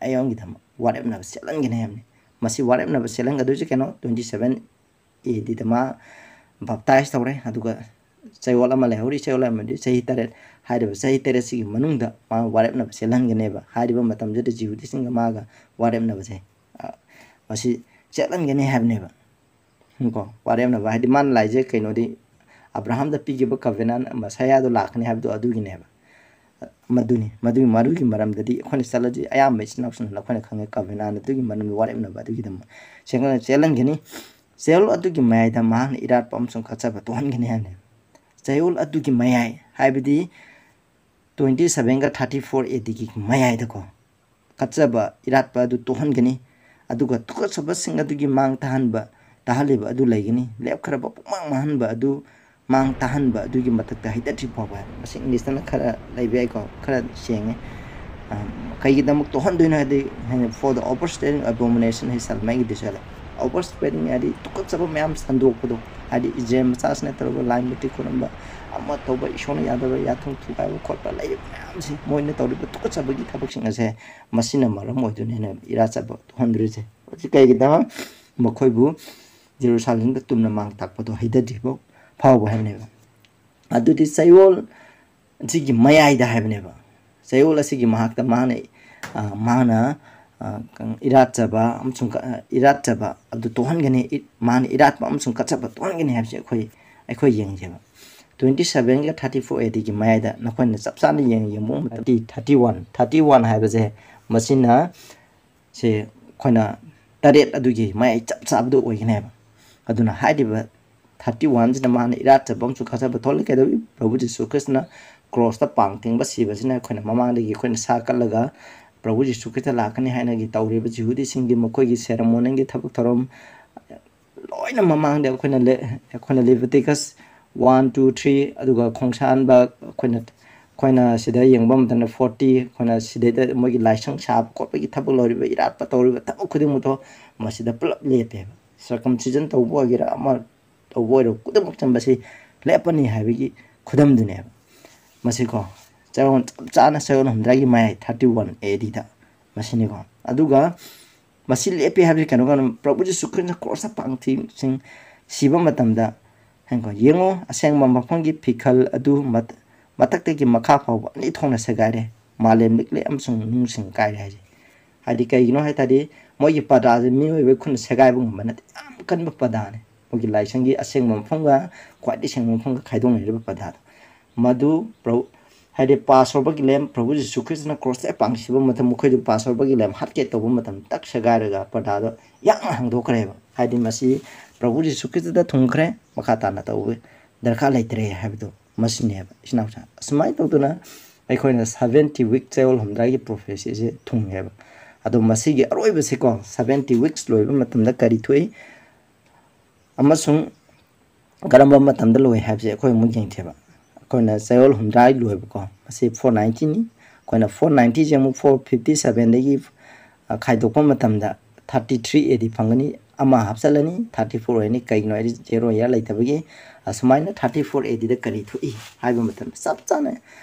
ꯑꯌꯥꯝꯕꯒꯤꯗꯃꯛ ꯋꯥꯔꯦꯞꯅꯕ ꯆꯦꯜꯍꯟꯒꯅꯤ ꯍꯥꯏꯕꯅꯤ꯫ ꯃꯁꯤ ꯋꯥꯔꯦꯞꯅꯕ ꯆꯦꯜꯍꯟꯒꯗꯣꯏꯁꯦ ꯀꯩꯅꯣ? twenty seven ADꯗ ꯃꯥ baptize ꯇꯧꯔꯦ꯫ ꯑꯗꯨꯒ ꯆꯌꯣꯜ ꯑꯃ ꯂꯩꯍꯧꯔꯤ꯫ ꯆꯌꯣꯜ ꯑꯃꯗꯤ ꯆꯍꯤ ꯇꯔꯦꯠ꯫ ꯍꯥꯏꯔꯤꯕ ꯆꯍꯤ ꯇꯔꯦꯠꯁꯤꯒꯤ ꯃꯅꯨꯡꯗ ꯃꯥ ꯋꯥꯔꯦꯞꯅꯕ ꯆꯦꯜꯍꯟꯒꯅꯦꯕ꯫ ꯍꯥꯏꯔꯤꯕ ꯃꯇꯝꯁꯤꯗ ꯖꯤꯍꯨꯗꯤꯁꯤꯡꯒ ꯃꯥꯒ ꯋꯥꯔꯦꯞꯅꯕꯁꯦ, ꯑ, ꯃꯁꯤ ꯆꯦꯜꯍꯟꯒꯅꯤ ꯍꯥꯏꯕꯅꯦꯕ꯫ ꯀꯣ, ꯋꯥꯔꯦꯞꯅꯕ ꯍꯥꯏꯗꯤ ꯃꯥꯅ ꯂꯥꯏꯁꯦ ꯀꯩꯅꯣꯗꯤ, ꯑꯕ꯭ꯔꯥꯍꯥꯝꯗ ꯄꯤꯈꯤꯕ covenant Messiahꯗꯣ ꯂꯥꯛꯀꯅꯤ ꯍꯥꯏꯕꯗꯣ ꯑꯗꯨꯒꯤꯅꯦꯕ꯫ ꯃꯗꯨꯅꯤ, ꯃꯗꯨꯒꯤ ꯃꯔꯨꯒꯤ ꯃꯔꯝꯗꯗꯤ ꯑꯩꯈꯣꯏꯅ ꯆꯠꯂꯗꯤ ꯑꯌꯥꯝꯕ ꯏꯆꯤꯟ ꯏꯅꯥꯎꯁꯤꯡꯅ ꯑꯩꯈꯣꯏꯅ ꯈꯪꯉꯦ, covenant ꯑꯗꯨꯒꯤ ꯃꯔꯝꯗ ꯋꯥꯔꯦꯞꯅꯕ ꯑꯗꯨꯒꯤꯗꯃꯛ ꯆꯦꯜꯍꯟ-, ꯆꯦꯜꯍꯟꯒꯅꯤ꯫ ꯆꯌꯣꯜ ꯑꯗꯨꯒꯤ ꯃꯌꯥꯏꯗ ꯃꯍꯥꯛꯅ ꯏꯔꯥꯠꯄ ꯑꯃꯁꯨꯡ ꯀꯠꯆꯕ ꯇꯣꯛꯍꯟꯒꯅꯤ ꯍꯥꯏꯕꯅꯦꯕ꯫ ꯆꯌꯣꯜ ꯑꯗꯨꯒꯤ ꯃꯌꯥꯏ ꯍꯥꯏꯕꯗꯤ twenty sevenꯒ thirty four ADꯒꯤ ꯃꯌꯥꯏꯗꯀꯣ, ꯀꯠꯆꯕ ꯏꯔꯥꯠꯄ ꯑꯗꯨ ꯇꯣꯛꯍꯟꯒꯅꯤ꯫ ꯑꯗꯨꯒ ꯇꯨꯀꯠꯆꯕꯁꯤꯡ ꯑꯗꯨꯒꯤ ꯃꯥꯡ ꯇꯥꯍꯟꯕ, ꯇꯥꯍꯜꯂꯤꯕ ꯑꯗꯨ ꯂꯩꯒꯅꯤ꯫ ꯂꯦꯞꯈ꯭ꯔꯕ ꯄꯨꯡꯃꯥꯡ ꯃꯥꯡꯍꯟꯕ ꯑꯗꯨ ꯃꯥꯡ ꯇꯥꯍꯟꯕ ꯑꯗꯨꯒꯤ ꯃꯊꯛꯇ ꯍꯩꯗꯠꯇ꯭ꯔꯤ ꯐꯥꯎꯕ ꯍꯥꯏꯕ꯫ ꯃꯁꯤ ꯏꯪꯂꯤꯁꯇꯅ ꯈꯔ ꯂꯩꯕ ꯌꯥꯏꯀꯣ, ꯈꯔ ꯁꯦꯡꯉꯦ꯫ ꯑ, ꯀꯩꯒꯤꯗꯃꯛ ꯇꯣꯛꯍꯟꯗꯣꯏꯅꯣ ꯍꯥꯏꯗꯤ, ꯍꯥꯏꯗꯤ, "For the overspreading abomination he shall make desolate." Overspreading ꯍꯥꯏꯗꯤ ꯇꯨꯀꯠꯆꯕ ꯃꯌꯥꯝ ꯁꯟꯗꯣꯛꯄꯗꯣ, ꯍꯥꯏꯗꯤ ꯏꯖꯔꯦꯜ ꯃꯆꯥꯁꯤꯅ ꯇꯧꯔꯒ ꯂꯥꯏ ꯃꯨꯔꯇꯤ ꯈꯨꯔꯨꯝꯕ, ꯑꯃ ꯇꯧꯕ, ꯏꯁꯣꯔꯅ ꯌꯥꯗꯕ ꯌꯥꯊꯪ ꯊꯨꯒꯥꯏꯕ ꯈꯣꯠꯄ ꯂꯩꯔꯤꯕ ꯃꯌꯥꯝꯁꯦ, ꯃꯣꯏꯅ ꯇꯧꯔꯤꯕ ꯇꯨꯀꯠꯆꯕꯒꯤ ꯊꯕꯛꯁꯤꯡ ꯑꯁꯦ ꯃꯁꯤꯅ ꯃꯔꯝ ꯑꯣꯏꯗꯣꯏꯅꯦꯅ ꯏꯔꯥꯠꯆꯕ ꯇꯣꯛꯍꯟꯗꯣꯔꯤꯁꯦ꯫ ꯍꯧꯖꯤꯛ ꯀꯩꯒꯤꯗꯃꯛ? ꯃꯈꯣꯏꯕꯨ ꯖꯦꯔꯨꯁꯥꯂꯦꯝꯗ ꯇꯨꯝꯅ ꯃꯥꯡ ꯇꯥꯛꯄꯗꯣ ꯍꯩꯗꯗ꯭ꯔꯤꯕ ꯐꯥꯎꯕ ꯍꯥꯏꯕꯅꯦꯕ꯫ ꯑꯗꯨꯗꯤ ꯆꯌꯣꯜ ꯑꯁꯤꯒꯤ ꯃꯌꯥꯏꯗ ꯍꯥꯏꯕꯅꯦꯕ꯫ ꯆꯌꯣꯜ ꯑꯁꯤꯒꯤ ꯃꯍꯥꯛꯇ ꯃꯥꯅ, ꯑ, ꯃꯥꯅ, ꯑ, ꯏꯔꯥꯠꯆꯕ ꯑꯃꯁꯨꯡ ꯀ-, ꯑ, ꯏꯔꯥꯠꯆꯕ ꯑꯗꯨ ꯇꯣꯛꯍꯟꯒꯅꯤ, ꯏ-, ꯃꯥꯅ ꯏꯔꯥꯠꯄ ꯑꯃꯁꯨꯡ ꯀꯠꯆꯕ ꯇꯣꯛꯍꯟꯒꯅꯤ ꯍꯥꯏꯕꯁꯤ ꯑꯩꯈꯣꯏ, ꯑꯩꯈꯣꯏ ꯌꯦꯡꯁꯦꯕ꯫ Twenty sevenꯒ thirty four ADꯒꯤ ꯃꯌꯥꯏꯗ ꯅꯈꯣꯏꯅ ꯆꯞ ꯆꯥꯅ ꯌꯦꯡ-, ꯌꯦꯡꯕ ꯉꯝꯕ thirty, thirty one, thirty one ꯍꯥꯏꯕꯁꯦ ꯃꯁꯤꯅ ꯁꯦ ꯑꯩꯈꯣꯏꯅ ꯇꯔꯦꯠ ꯑꯗꯨꯒꯤ ꯃꯌꯥꯏ ꯆꯞ ꯆꯥꯕꯗꯨ ꯑꯣꯏꯒꯅꯦꯕ꯫ ꯑꯗꯨꯅ ꯍꯥꯏꯔꯤꯕ thirty oneꯁꯤꯅ ꯃꯥꯅ ꯏꯔꯥꯠꯆꯕ ꯑꯃꯁꯨꯡ ꯀꯠꯆꯕ ꯊꯣꯛꯍꯜꯂꯛꯀꯗꯧꯔꯤ꯫ ꯄ꯭ꯔꯚꯨ ꯖꯤꯁꯨ ꯈ꯭ꯔꯤꯁꯇꯅ ꯀ꯭ꯔꯣꯁꯇ ꯄꯥꯡ ꯇꯤꯡꯕ ꯁꯤꯕꯁꯤꯅ ꯑꯩꯈꯣꯏꯅ ꯃꯃꯥꯡꯗꯒꯤ ꯑꯩꯈꯣꯏꯅ ꯁꯥ ꯀꯠꯂꯒ ꯄ꯭ꯔꯚꯨ ꯖꯤꯁꯨ ꯈ꯭ꯔꯤꯁꯇ ꯂꯥꯛꯀꯅꯤ ꯍꯥꯏꯅꯒꯤ ꯇꯧꯔꯤꯕ ꯖꯤꯍꯨꯗꯤꯁꯤꯡꯒꯤ ꯃꯈꯣꯏꯒꯤ ꯁꯦꯔꯦꯃꯣꯅꯤꯒꯤ ꯊꯕꯛ ꯊꯧꯔꯝ ꯂꯣꯏꯅ ꯃꯃꯥꯡꯗ ꯑꯩꯈꯣꯏꯅ ꯂꯦ-, ꯑꯩꯈꯣꯏꯅ ꯂꯤꯚꯤꯇꯤꯀꯁ ꯋꯥꯟ ꯇꯨ ꯊ꯭ꯔꯤ, ꯑꯗꯨꯒ ꯈꯣꯡꯁꯥꯟꯕ ꯑꯩꯈꯣꯏꯅ ꯑꯩꯈꯣꯏꯅ ꯁꯤꯗ ꯌꯦꯡꯕ ꯃꯇꯝꯗ ꯐꯣꯔꯇꯤ, ꯑꯩꯈꯣꯏꯅ ꯁꯤꯗꯩꯗ ꯃꯣꯏꯒꯤ ꯂꯥꯏꯁꯪ ꯁꯥꯕ ꯈꯣꯠꯄꯒꯤ ꯊꯕꯛ ꯂꯧꯔꯤꯕ, ꯏꯔꯥꯠꯄ ꯇꯧꯔꯤꯕ ꯊꯕꯛ ꯈꯨꯗꯤꯡꯃꯛꯇꯣ ꯃꯁꯤꯗ ꯄꯨꯂꯞ ꯂꯦꯞꯄꯦꯕ꯫ ꯁꯔꯀꯝꯁꯤꯖꯟ ꯇꯧꯕ ꯑꯣꯏꯒꯦꯔꯥ, ꯑꯃ ꯇꯧꯕ ꯑꯣꯏꯔꯣ, ꯈꯨꯗꯤꯡꯃꯛ ꯆꯟꯕꯁꯤ ꯂꯦꯞꯄꯅꯤ ꯍꯥꯏꯕꯒꯤ ꯈꯨꯗꯝꯗꯨꯅꯦꯕ ꯃꯁꯤꯀꯣ꯫ ꯆꯌꯣꯜ ꯆꯞ ꯆꯥꯅ ꯆꯌꯣꯜ ꯍꯨꯝꯗ꯭ꯔꯥꯒꯤ ꯃꯌꯥꯏ, ꯊꯥꯔꯇꯤ ꯋꯥꯟ ꯑꯦ ꯗꯤꯗ ꯃꯁꯤꯅꯤꯀꯣ꯫ ꯑꯗꯨꯒ ꯃꯁꯤ ꯂꯦꯞꯄꯤ ꯍꯥꯏꯕꯁꯤ ꯀꯩꯅꯣ ꯀꯩꯅꯣ, ꯄ꯭ꯔꯚꯨ ꯖꯤꯁꯨ ꯈ꯭ꯔꯤꯁꯇ ꯀ꯭ꯔꯣꯁꯇ ꯄꯥꯡꯊꯤꯁꯤꯡ ꯁꯤꯕ ꯃꯇꯝꯗ, ꯍꯥꯏꯀꯣ, "ꯌꯦꯡꯉꯣ, ꯑꯁꯦꯡꯕ ꯃꯐꯝꯒꯤ ꯐꯤꯈꯜ ꯑꯗꯨ ꯃꯊꯛꯇꯒꯤ ꯃꯈꯥ ꯐꯥꯎꯕ ꯑꯅꯤ ꯊꯣꯛꯅ ꯁꯦꯒꯥꯏꯔꯦ, ꯃꯥꯂꯦꯝ ꯂꯤꯛꯂꯦ ꯑꯃꯁꯨꯡ ꯅꯨꯡꯁꯤꯡ ꯀꯥꯏꯔꯦ" ꯍꯥꯏꯁꯦ꯫ ꯍꯥꯏꯗꯤ ꯀꯩꯒꯤꯅꯣ ꯍꯥꯏ ꯇꯥꯔꯗꯤ, ꯃꯣꯏꯒꯤ ꯄꯔꯗꯥꯁꯦ ꯃꯤꯑꯣꯏꯕꯒꯤ ꯈꯨꯠꯅ ꯁꯦꯒꯥꯏꯕ ꯉꯝꯕ ꯅꯠꯇꯦ, ꯌꯥꯝ ꯀꯟꯕ ꯄꯔꯗꯥꯅꯦ꯫ ꯃꯣꯏꯒꯤ ꯂꯥꯏꯁꯪꯒꯤ ꯑꯁꯦꯡꯕ ꯃꯐꯝꯒ ꯈ꯭ꯋꯥꯏꯗꯒꯤ ꯁꯦꯡꯕ ꯃꯐꯝꯒ ꯈꯥꯏꯗꯣꯛꯅꯔꯤꯕ ꯄꯔꯗꯥꯗꯣ꯫ ꯃꯗꯨ ꯄ꯭ꯔꯚꯨ, ꯍꯥꯏꯗꯤ ꯄꯥꯁ ꯑꯣꯚꯔꯒꯤ ꯂꯦꯝ ꯄ꯭ꯔꯚꯨ ꯖꯤꯁꯨ ꯈ꯭ꯔꯤꯁꯇꯅ ꯀ꯭ꯔꯣꯁꯇ ꯄꯥꯡꯈꯤꯕ ꯃꯇꯝ, ꯃꯈꯣꯏꯗꯨ ꯄꯥꯁ ꯑꯣꯚꯔꯒꯤ ꯂꯦꯝ ꯍꯥꯠꯀꯦ ꯇꯧꯕ ꯃꯇꯝꯗ ꯇꯛ ꯁꯦꯒꯥꯏꯔꯒ ꯄꯔꯗꯥꯗꯣ ꯌꯥꯡꯅ ꯍꯥꯡꯗꯣꯛꯈ꯭ꯔꯦꯕ꯫ ꯍꯥꯏꯗꯤ ꯃꯁꯤ ꯄ꯭ꯔꯚꯨ ꯖꯤꯁꯨ ꯈ꯭ꯔꯤꯁꯇꯗ ꯊꯨꯡꯈ꯭ꯔꯦ, ꯃꯈꯥ ꯇꯥꯅ ꯇꯧꯕ ꯗꯔꯀꯥꯔ ꯂꯩꯇ꯭ꯔꯦ ꯍꯥꯏꯕꯗꯣ ꯃꯁꯤꯅꯦꯕ, ꯏꯆꯤꯟ ꯏꯅꯥꯎꯁꯤꯡ꯫ ꯑꯁꯨꯃꯥꯏꯅ ꯇꯧꯗꯅ ꯑꯩꯈꯣꯏꯅ ꯁꯚꯦꯟꯇꯤ ꯋꯤꯛ, ꯆꯌꯣꯜ ꯍꯨꯝꯗ꯭ꯔꯥꯒꯤ ꯄ꯭ꯔꯣꯐꯦꯁꯤꯁꯦ ꯊꯨꯡꯉꯦꯕ꯫ ꯑꯗꯣ ꯃꯁꯤꯒꯤ ꯑꯔꯣꯏꯕꯁꯤꯀꯣ, ꯁꯚꯦꯟꯇꯤ ꯋꯤꯛꯁ ꯂꯣꯏꯕ ꯃꯇꯝꯗ ꯀꯔꯤ ꯊꯣꯛꯏ ꯑꯃꯁꯨꯡ ꯀꯔꯝꯕ ꯃꯇꯝꯗ ꯂꯣꯏ ꯍꯥꯏꯕꯁꯦ ꯑꯩꯈꯣꯏ ꯑꯃꯨꯛ ꯌꯦꯡꯁꯦꯕ꯫ ꯑꯩꯈꯣꯏꯅ ꯆꯌꯣꯜ ꯍꯨꯝꯗ꯭ꯔꯥ ꯂꯣꯏꯕꯀꯣ, ꯃꯁꯤ ꯐꯣꯔ ꯅꯥꯏꯟꯇꯤꯅꯤ꯫ ꯑꯩꯈꯣꯏꯅ ꯐꯣꯔ ꯅꯥꯏꯟꯇꯤꯁꯦ ꯑꯃꯨꯛ ꯐꯣꯔ ꯐꯤꯐꯇꯤ ꯁꯚꯦꯟꯗꯒꯤ ꯈꯥꯏꯗꯣꯛꯄ ꯃꯇꯝꯗ ꯊꯥꯔꯇꯤ ꯊ꯭ꯔꯤ ꯑꯦ ꯗꯤ ꯐꯪꯒꯅꯤ, ꯑꯃ ꯍꯥꯞꯆꯜꯂꯅꯤ, ꯊꯥꯔꯇꯤ ꯐꯣꯔ ꯑꯣꯏꯔꯅꯤ꯫ ꯀꯩꯒꯤꯅꯣ ꯍꯥꯏꯗꯤ ꯖꯦꯔꯣ ꯏꯌꯥꯔ ꯂꯩꯇꯕꯒꯤ꯫ ꯑꯁꯨꯃꯥꯏꯅ ꯊꯥꯔꯇꯤ ꯐꯣꯔ ꯑꯦ ꯗꯤꯗ ꯀꯔꯤ ꯊꯣꯛꯏ ꯍꯥꯏꯕ ꯃꯇꯝꯗ ꯆꯞ ꯆꯥꯅ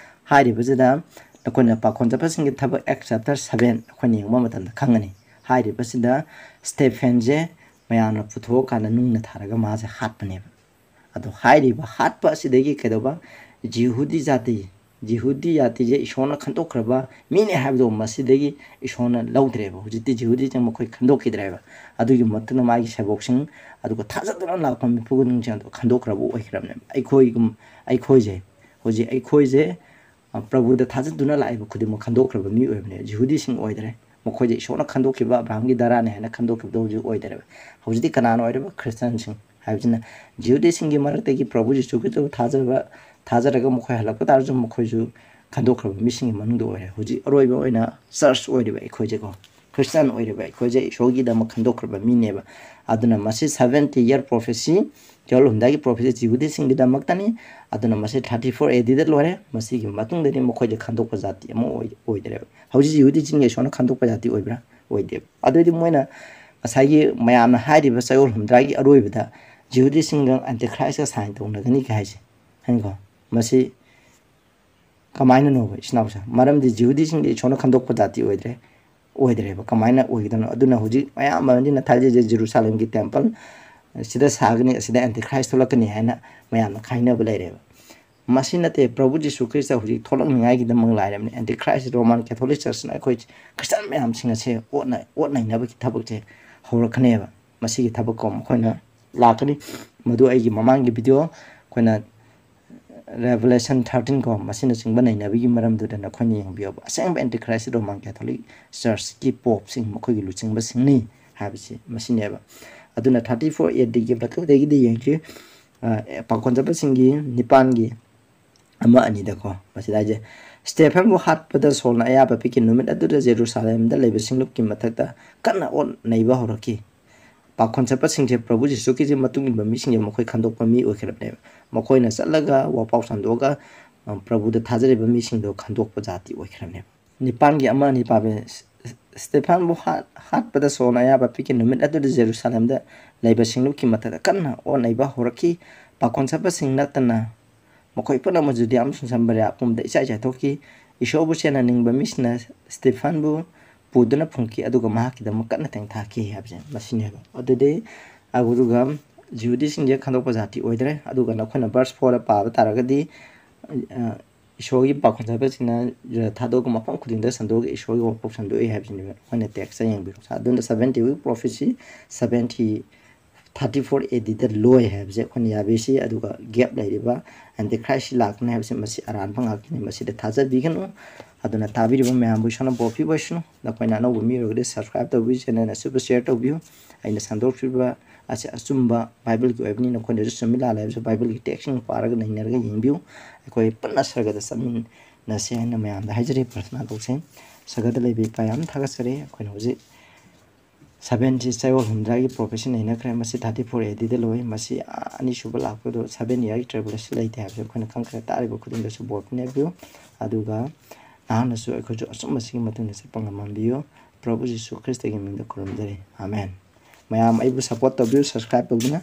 ꯍꯥꯏꯔꯤꯕꯁꯤꯗ ꯑꯩꯈꯣꯏꯅ ꯄꯥꯈꯣꯟ ꯆꯠꯄꯁꯤꯡꯒꯤ ꯊꯕꯛ, ꯑꯦꯛꯁ ꯆꯦꯞꯇꯔ ꯁꯚꯦꯟ ꯑꯩꯈꯣꯏꯅ ꯌꯦꯡꯕ ꯃꯇꯝꯗ ꯈꯪꯒꯅꯤ꯫ ꯍꯥꯏꯔꯤꯕꯁꯤꯗ ꯁ꯭ꯇꯦꯐꯦꯟꯁꯦ ꯃꯌꯥꯝꯅ ꯄꯨꯊꯣꯛꯑꯀꯥꯟꯗ ꯅꯨꯡꯅ ꯊꯥꯔꯒ ꯃꯥꯁꯦ ꯍꯥꯠꯄꯅꯦꯕ꯫ ꯑꯗꯣ ꯍꯥꯏꯔꯤꯕ ꯍꯥꯠꯄ ꯑꯁꯤꯗꯒꯤ ꯀꯩꯗꯧꯕ, ꯖꯤꯍꯨꯗꯤ ꯖꯥꯇꯤ, ꯖꯤꯍꯨꯗꯤ ꯖꯥꯇꯤꯁꯦ ꯏꯁꯣꯔꯅ ꯈꯟꯗꯣꯛꯈ꯭ꯔꯕ ꯃꯤꯅꯦ ꯍꯥꯏꯕꯗꯣ ꯃꯁꯤꯗꯒꯤ ꯏꯁꯣꯔꯅ ꯂꯧꯗ꯭ꯔꯦꯕ꯫ ꯍꯧꯖꯤꯛꯇꯤ ꯖꯤꯍꯨꯗꯤꯁꯤꯡ ꯃꯈꯣꯏ ꯈꯟꯗꯣꯛꯈꯤꯗ꯭ꯔꯦꯕ꯫ ꯑꯗꯨꯒꯤ ꯃꯇꯨꯡꯗ ꯃꯥꯒꯤ ꯁꯦꯕꯣꯛꯁꯤꯡ, ꯑꯗꯨꯒ ꯊꯥꯖꯗꯨꯅ ꯂꯥꯛꯄ ꯃꯤꯄꯨꯝꯁꯤꯡ ꯑꯗꯨ ꯈꯟꯗꯣꯛꯈ꯭ꯔꯕ ꯑꯣꯏꯈ꯭ꯔꯕꯅꯦꯕ꯫ ꯑꯩꯈꯣꯏꯒꯨꯝ, ꯑꯩꯈꯣꯏꯁꯦ, ꯍꯧꯖꯤꯛ ꯑꯩꯈꯣꯏꯁꯦ, ꯑ, ꯄ꯭ꯔꯚꯨꯗ ꯊꯥꯖꯗꯨꯅ ꯂꯥꯛꯏꯕ ꯈꯨꯗꯤꯡꯃꯛ ꯈꯟꯗꯣꯛꯈ꯭ꯔꯕ ꯃꯤ ꯑꯣꯏꯕꯅꯦ꯫ ꯖꯤꯍꯨꯗꯤꯁꯤꯡ ꯑꯣꯏꯗ꯭ꯔꯦ꯫ ꯃꯈꯣꯏꯁꯦ ꯏꯁꯣꯔꯅ ꯈꯟꯗꯣꯛꯈꯤꯕ, ꯑꯕ꯭ꯔꯥꯍꯝꯒꯤ ꯗꯔꯥꯅꯦ ꯍꯥꯏꯅ ꯈꯟꯗꯣꯛꯈꯤꯕꯗꯣ ꯍꯧꯖꯤꯛ ꯑꯣꯏꯗ꯭ꯔꯦꯕ꯫ ꯍꯧꯖꯤꯛꯇꯤ ꯀꯅꯥꯅ ꯑꯣꯏꯔꯤꯕ? ꯈ꯭ꯔꯤꯁꯇꯤꯌꯥꯟꯁꯤꯡ ꯍꯥꯏꯕꯁꯤꯅ ꯖꯤꯍꯨꯗꯤꯁꯤꯡꯒꯤ ꯃꯔꯛꯇꯒꯤ ꯄ꯭ꯔꯚꯨ ꯖꯤꯁꯨ ꯈ꯭ꯔꯤꯁꯇꯕꯨ ꯊꯥꯖꯕ, ꯊꯥꯖꯔꯒ ꯃꯈꯣꯏ ꯍꯜꯂꯛꯄ ꯇꯥꯔꯁꯨ ꯃꯈꯣꯏꯁꯨ ꯈꯟꯗꯣꯛꯈ꯭ꯔꯕ ꯃꯤꯁꯤꯡꯒꯤ ꯃꯅꯨꯡꯗ ꯑꯣꯏꯔꯦ꯫ ꯍꯧꯖꯤꯛ ꯑꯔꯣꯏꯕ ꯑꯣꯏꯅ ꯆꯔꯆ ꯑꯣꯏꯔꯤꯕ ꯑꯩꯈꯣꯏꯁꯦꯀꯣ꯫ ꯈ꯭ꯔꯤꯁꯇꯥꯟ ꯑꯣꯏꯔꯤꯕ ꯑꯩꯈꯣꯏꯁꯦ ꯏꯁꯣꯔꯒꯤꯗꯃꯛ ꯈꯟꯗꯣꯛꯈ꯭ꯔꯕ ꯃꯤꯅꯦꯕ꯫ ꯑꯗꯨꯅ ꯃꯁꯤ seventy year prophecy, ꯆꯌꯣꯜ ꯍꯨꯝꯗꯥꯏꯒꯤ prophecy ꯖꯤꯍꯨꯗꯤꯁꯤꯡꯒꯤꯗꯃꯛꯇꯅꯤ꯫ ꯑꯗꯨꯅ ꯃꯁꯤ thirty four A Dꯗ ꯂꯣꯏꯔꯦ꯫ ꯃꯁꯤꯒꯤ ꯃꯇꯨꯡꯗꯗꯤ ꯃꯈꯣꯏꯁꯦ ꯈꯟꯗꯣꯛꯄ ꯖꯥꯇꯤ ꯑꯃ ꯑꯣꯏ-, ꯑꯣꯏꯗ꯭ꯔꯦꯕ꯫ ꯍꯧꯖꯤꯛ ꯖꯤꯍꯨꯗꯤꯁꯤꯡꯒꯤ ꯏꯁꯣꯔꯅ ꯈꯟꯗꯣꯛꯄ ꯖꯥꯇꯤ ꯑꯣꯏꯕ꯭ꯔꯥ? ꯑꯣꯏꯗꯦꯕ꯫ ꯑꯗꯨꯑꯣꯏꯗꯤ ꯃꯣꯏꯅ ꯉꯁꯥꯏꯒꯤ ꯃꯌꯥꯝꯅ ꯍꯥꯏꯔꯤꯕ ꯆꯌꯣꯜ ꯍꯨꯝꯗ꯭ꯔꯥꯒꯤ ꯑꯔꯣꯏꯕꯗ ꯖꯤꯍꯨꯗꯤꯁꯤꯡꯒ ꯑꯦꯟꯇꯤꯈ꯭ꯔꯥꯏꯁꯀ ꯁꯥꯏꯟ ꯇꯧꯅꯒꯅꯤ ꯀꯥꯏ ꯍꯥꯏꯁꯦ, ꯈꯪꯉꯤꯀꯣ? ꯃꯁꯤ ꯀꯃꯥꯏꯅꯅꯣꯕ, ꯏꯆꯤꯟ ꯏꯅꯥꯎꯁꯦ? ꯃꯔꯝꯗꯤ ꯖꯤꯍꯨꯗꯤꯁꯤꯡꯗꯤ ꯏꯁꯣꯔꯅ ꯈꯟꯗꯣꯛꯄ ꯖꯥꯇꯤ ꯑꯣꯏꯗ꯭ꯔꯦ, ꯑꯣꯏꯗ꯭ꯔꯦꯕ꯫ ꯀꯃꯥꯏꯅ ꯑꯣꯏꯒꯗꯕꯅꯣ? ꯑꯗꯨꯅ ꯍꯧꯖꯤꯛ ꯃꯌꯥꯝ ꯑꯃꯅ ꯊꯥꯖꯩꯁꯦ ꯖꯦꯔꯨꯁꯥꯂꯦꯝꯒꯤ temple ꯁꯤꯗ ꯁꯥꯒꯅꯤ, ꯑꯁꯤꯗ ꯑꯦꯟꯇꯤꯈ꯭ꯔꯥꯏꯁ ꯊꯣꯛꯂꯛꯀꯅꯤ ꯍꯥꯏꯅ ꯃꯌꯥꯝꯅ ꯈꯥꯏꯅꯕ ꯂꯩꯔꯦꯕ꯫ ꯃꯁꯤ ꯅꯠꯇꯦ, ꯄ꯭ꯔꯚꯨ ꯖꯤꯁꯨ ꯈ꯭ꯔꯤꯁꯇ ꯍꯧꯖꯤꯛ ꯊꯣꯛꯂꯛꯅꯤꯉꯥꯏꯒꯤꯗꯃꯛ ꯂꯥꯏꯔꯕꯅꯤ꯫ ꯑꯦꯟꯇꯤꯈ꯭ꯔꯥꯏꯁ, ꯔꯣꯃꯥꯟ ꯀꯦꯊꯣꯂꯤꯛ ꯆꯔꯆꯅ ꯑꯩꯈꯣꯏ ꯈ꯭ꯔꯤꯁꯇꯥꯟ ꯃꯌꯥꯝꯁꯤꯡ ꯑꯁꯦ ꯑꯣꯠꯅ-, ꯑꯣꯠ ꯅꯩꯅꯕꯒꯤ ꯊꯕꯛꯁꯦ ꯍꯧꯔꯛꯀꯅꯦꯕ꯫ ꯃꯁꯤꯒꯤ ꯊꯕꯛ ꯀꯣ ꯃꯈꯣꯏꯅ ꯂꯥꯛꯀꯅꯤ꯫ ꯃꯗꯨ ꯑꯩꯒꯤ ꯃꯃꯥꯡꯒꯤ video ꯑꯩꯈꯣꯏꯅ Revelation thirteen ꯀꯣ, ꯃꯁꯤꯅꯆꯤꯡꯕ ꯅꯩꯅꯕꯒꯤ ꯃꯔꯝꯗꯨꯗ ꯅꯈꯣꯏꯅ ꯌꯦꯡꯕꯤꯌꯣꯕ꯫ ꯑꯁꯦꯡꯕ ꯑꯦꯟꯇꯤꯈ꯭ꯔꯥꯏꯁ ꯔꯣꯃꯥꯟ ꯀꯦꯊꯣꯂꯤꯛ ꯆꯔꯆꯀꯤ ꯄꯣꯞꯁꯤꯡ, ꯃꯈꯣꯏꯒꯤ ꯂꯨꯆꯤꯡꯕꯁꯤꯡꯅꯤ ꯍꯥꯏꯕꯁꯤ ꯃꯁꯤꯅꯦꯕ꯫ ꯑꯗꯨꯅ thirty four A Dꯒꯤ ꯃꯇꯨꯡꯗꯒꯤꯗꯤ ꯌꯦꯡꯁꯤ, ꯑ, ꯄꯥꯈꯣꯟ ꯆꯠꯄꯁꯤꯡꯒꯤ ꯅꯤꯄꯥꯟꯒꯤ ꯑꯃ ꯑꯅꯤꯗꯀꯣ, ꯃꯁꯤꯗ ꯍꯥꯏꯁꯦ, ꯁ꯭ꯇꯦꯐꯟꯕꯨ ꯍꯥꯠꯄꯗ ꯁꯣꯜꯅ ꯑꯌꯥꯕ ꯄꯤꯈꯤ꯫ ꯅꯨꯃꯤꯠ ꯑꯗꯨꯗ ꯖꯦꯔꯨꯁꯥꯂꯦꯝꯗ ꯂꯩꯕ ꯁꯤꯡꯂꯨꯞꯀꯤ ꯃꯊꯛꯇ ꯀꯟꯅ ꯑꯣꯠ ꯅꯩꯕ ꯍꯧꯔꯛꯈꯤ꯫ ꯄꯥꯈꯣꯟ ꯆꯠꯄꯁꯤꯡꯁꯦ ꯄ꯭ꯔꯚꯨ ꯖꯤꯁꯨ ꯈ꯭ꯔꯤꯁꯇꯒꯤ ꯃꯇꯨꯡ ꯏꯟꯕ ꯃꯤꯁꯤꯡꯁꯦ ꯃꯈꯣꯏ ꯈꯟꯗꯣꯛꯄ ꯃꯤ ꯑꯣꯏꯈ꯭ꯔꯕꯅꯦꯕ꯫ ꯃꯈꯣꯏꯅ ꯆꯠꯂꯒ ꯋꯥꯄꯥꯎ ꯁꯟꯗꯣꯛꯑꯒ, ꯑ, ꯄ꯭ꯔꯚꯨꯗ ꯊꯥꯖꯔꯤꯕ ꯃꯤꯁꯤꯡꯗꯣ ꯈꯟꯗꯣꯛꯄ ꯖꯥꯇꯤ ꯑꯣꯏꯈ꯭ꯔꯕꯅꯦꯕ꯫ ꯅꯤꯄꯥꯟꯒꯤ ꯑꯃ ꯑꯅꯤ ꯄꯥꯕ, ꯁ꯭ꯇꯦꯐꯥꯟꯕꯨ ꯍꯥꯠ-, ꯍꯥꯠꯄꯗ ꯁꯣꯜꯅ ꯑꯌꯥꯕ ꯄꯤꯈꯤ꯫ ꯅꯨꯃꯤꯠ ꯑꯗꯨꯗ ꯖꯦꯔꯨꯁꯥꯂꯦꯝꯗ ꯂꯩꯕ ꯁꯤꯡꯂꯨꯞꯀꯤ ꯃꯊꯛꯇ ꯀꯟꯅ ꯑꯣꯠ ꯅꯩꯕ ꯍꯧꯔꯛꯈꯤ꯫ ꯄꯥꯈꯣꯟ ꯆꯠꯄꯁꯤꯡ ꯅꯠꯇꯅ ꯃꯈꯣꯏ ꯄꯨꯝꯅꯃꯛ ꯖꯨꯗꯤꯌꯥ ꯑꯃꯁꯨꯡ ꯁꯃꯔꯤꯌꯥ ꯄꯨꯝꯕꯗ ꯏꯆꯥꯏ ꯆꯥꯏꯊꯣꯛꯈꯤ꯫ ꯏꯁꯣꯔꯕꯨ ꯆꯦꯟꯅꯅꯤꯡꯕ ꯃꯤꯁꯤꯡꯅ ꯁ꯭ꯇꯦꯐꯥꯟꯕꯨ ꯄꯨꯗꯨꯅ ꯐꯨꯝꯈꯤ, ꯑꯗꯨꯒ ꯃꯍꯥꯛꯀꯤꯗꯃꯛ ꯀꯟꯅ ꯇꯦꯡꯊꯥꯈꯤ ꯍꯥꯏꯕꯁꯦ ꯃꯁꯤꯅꯦꯕ꯫ ꯑꯗꯨꯗꯤ ꯑꯗꯨꯒ ꯖꯤꯍꯨꯗꯤꯁꯤꯡꯁꯦ ꯈꯟꯗꯣꯛꯄ ꯖꯥꯇꯤ ꯑꯣꯏꯗ꯭ꯔꯦ꯫ ꯑꯗꯨꯒ ꯅꯈꯣꯏꯅ verse fourꯗ ꯄꯥꯕ ꯇꯥꯔꯒꯗꯤ, ꯑ, ꯏꯁꯣꯔꯒꯤ ꯄꯥꯈꯣꯟ ꯆꯠꯄꯁꯤꯡꯅ ꯊꯥꯗꯣꯛꯑꯒ ꯃꯐꯝ ꯈꯨꯗꯤꯡꯗ ꯁꯟꯗꯣꯛꯑꯒ ꯏꯁꯣꯔꯒꯤ ꯋꯥꯐꯧ ꯁꯟꯗꯣꯛꯏ ꯍꯥꯏꯕꯁꯤꯅꯦꯕ ꯑꯩꯈꯣꯏꯅ text ꯌꯦꯡꯕꯤꯔꯣ꯫ ꯑꯗꯨꯅ seventy week prophecy, seventy, thirty four A Dꯗ ꯂꯣꯏ ꯍꯥꯏꯕꯁꯦ ꯑꯩꯈꯣꯏꯅ ꯌꯥꯕꯤꯁꯤ꯫ ꯑꯗꯨꯒ gap ꯂꯩꯔꯤꯕ ꯑꯦꯟꯇꯤꯈ꯭ꯔꯥꯏꯁꯁꯤ ꯂꯥꯛꯀꯅꯤ ꯍꯥꯏꯕꯁꯤ ꯃꯁꯤ ꯑꯔꯥꯟꯕ ꯉꯥꯛꯇꯅꯤ, ꯃꯁꯤꯗ ꯊꯥꯖꯕꯤꯒꯅꯨ꯫ ꯑꯗꯨꯅ ꯇꯥꯕꯤꯔꯤꯕ ꯃꯌꯥꯝꯕꯨ ꯏꯁꯣꯔꯅ ꯕꯣꯔ ꯄꯤꯕ ꯑꯣꯏꯁꯅꯨ꯫ ꯅꯈꯣꯏꯅ ꯑꯅꯧꯕ ꯃꯤ ꯑꯣꯏꯔꯒꯗꯤ subscribe ꯇꯧꯕꯤꯌꯨ, channel ꯑꯁꯤꯕꯨ share ꯇꯧꯕꯤꯌꯨ꯫ ꯑꯩꯅ ꯁꯟꯗꯣꯛꯆꯔꯤꯕ ꯑꯁꯤ ꯑꯆꯨꯝꯕ ꯕꯥꯏꯕꯜꯒꯤ ꯑꯣꯏꯕꯅꯤ, ꯅꯈꯣꯏꯅꯁꯨ ꯆꯨꯝꯃꯤ ꯂꯥꯜꯂꯦ ꯍꯥꯏꯕꯁꯨ ꯕꯥꯏꯕꯜꯒꯤ textꯁꯤꯡ ꯄꯥꯔꯒ ꯅꯩꯅꯔꯒ ꯌꯦꯡꯕꯤꯌꯨ꯫ ꯑꯩꯈꯣꯏ ꯄꯨꯟꯅ ꯁꯔꯒꯗ ꯆꯠꯃꯤꯟ-, ꯅꯁꯦ ꯍꯥꯏꯅ ꯃꯌꯥꯝꯗ ꯍꯥꯏꯖꯔꯤ꯫ ꯄ꯭ꯔꯊꯅꯥ ꯇꯧꯁꯦ꯫ ꯁꯒꯠꯇ ꯂꯩꯕ ꯏꯄꯥ ꯌꯥꯝ ꯊꯥꯒꯠꯆꯔꯤ꯫ ꯑꯩꯈꯣꯏꯅ ꯍꯧꯖꯤꯛ ꯁꯚꯦꯟꯁꯤ ꯆꯌꯣꯜ ꯍꯨꯝꯗ꯭ꯔꯥꯒꯤ ꯄ꯭ꯔꯣꯐꯦꯁꯟ ꯍꯩꯅꯈ꯭ꯔꯦ꯫ ꯃꯁꯤ ꯊꯥꯔꯇꯤ ꯐꯣꯔ ꯑꯦ ꯗꯤꯗ ꯂꯣꯏ꯫ ꯃꯁꯤ ꯑꯅꯤꯁꯨꯕ ꯂꯥꯛꯄꯗꯣ ꯁꯚꯦꯟ ꯏꯌꯥꯔꯒꯤ ꯇ꯭ꯔꯤꯕꯨꯂꯦꯁꯟ ꯂꯩꯇꯦ ꯍꯥꯏꯕꯁꯦ ꯑꯩꯈꯣꯏꯅ ꯈꯪꯈ꯭ꯔꯦ꯫ ꯇꯥꯔꯤꯕ ꯈꯨꯗꯤꯡꯗꯁꯨ ꯕꯣꯔ ꯄꯤꯅꯕꯤꯌꯨ꯫ ꯑꯗꯨꯒ ꯅꯍꯥꯛꯅꯁꯨ ꯑꯩꯈꯣꯏꯁꯨ ꯑꯆꯨꯝꯕꯁꯤꯒꯤ ꯃꯇꯨꯡꯗ ꯆꯠꯄ ꯉꯝꯍꯟꯕꯤꯌꯨ꯫ ꯄ꯭ꯔꯚꯨ ꯖꯤꯁꯨ ꯈ꯭ꯔꯤꯁꯇꯒꯤ ꯃꯤꯡꯗ ꯈꯨꯔꯨꯝꯖꯔꯤ꯫ ꯑꯥꯃꯦꯟ꯫ ꯃꯌꯥꯝ ꯑꯩꯕꯨ ꯁꯞꯄꯣꯔꯠ ꯇꯧꯕꯤꯌꯨ, ꯁꯕꯁꯀ꯭ꯔꯥꯏꯕ ꯇꯧꯗꯨꯅ꯫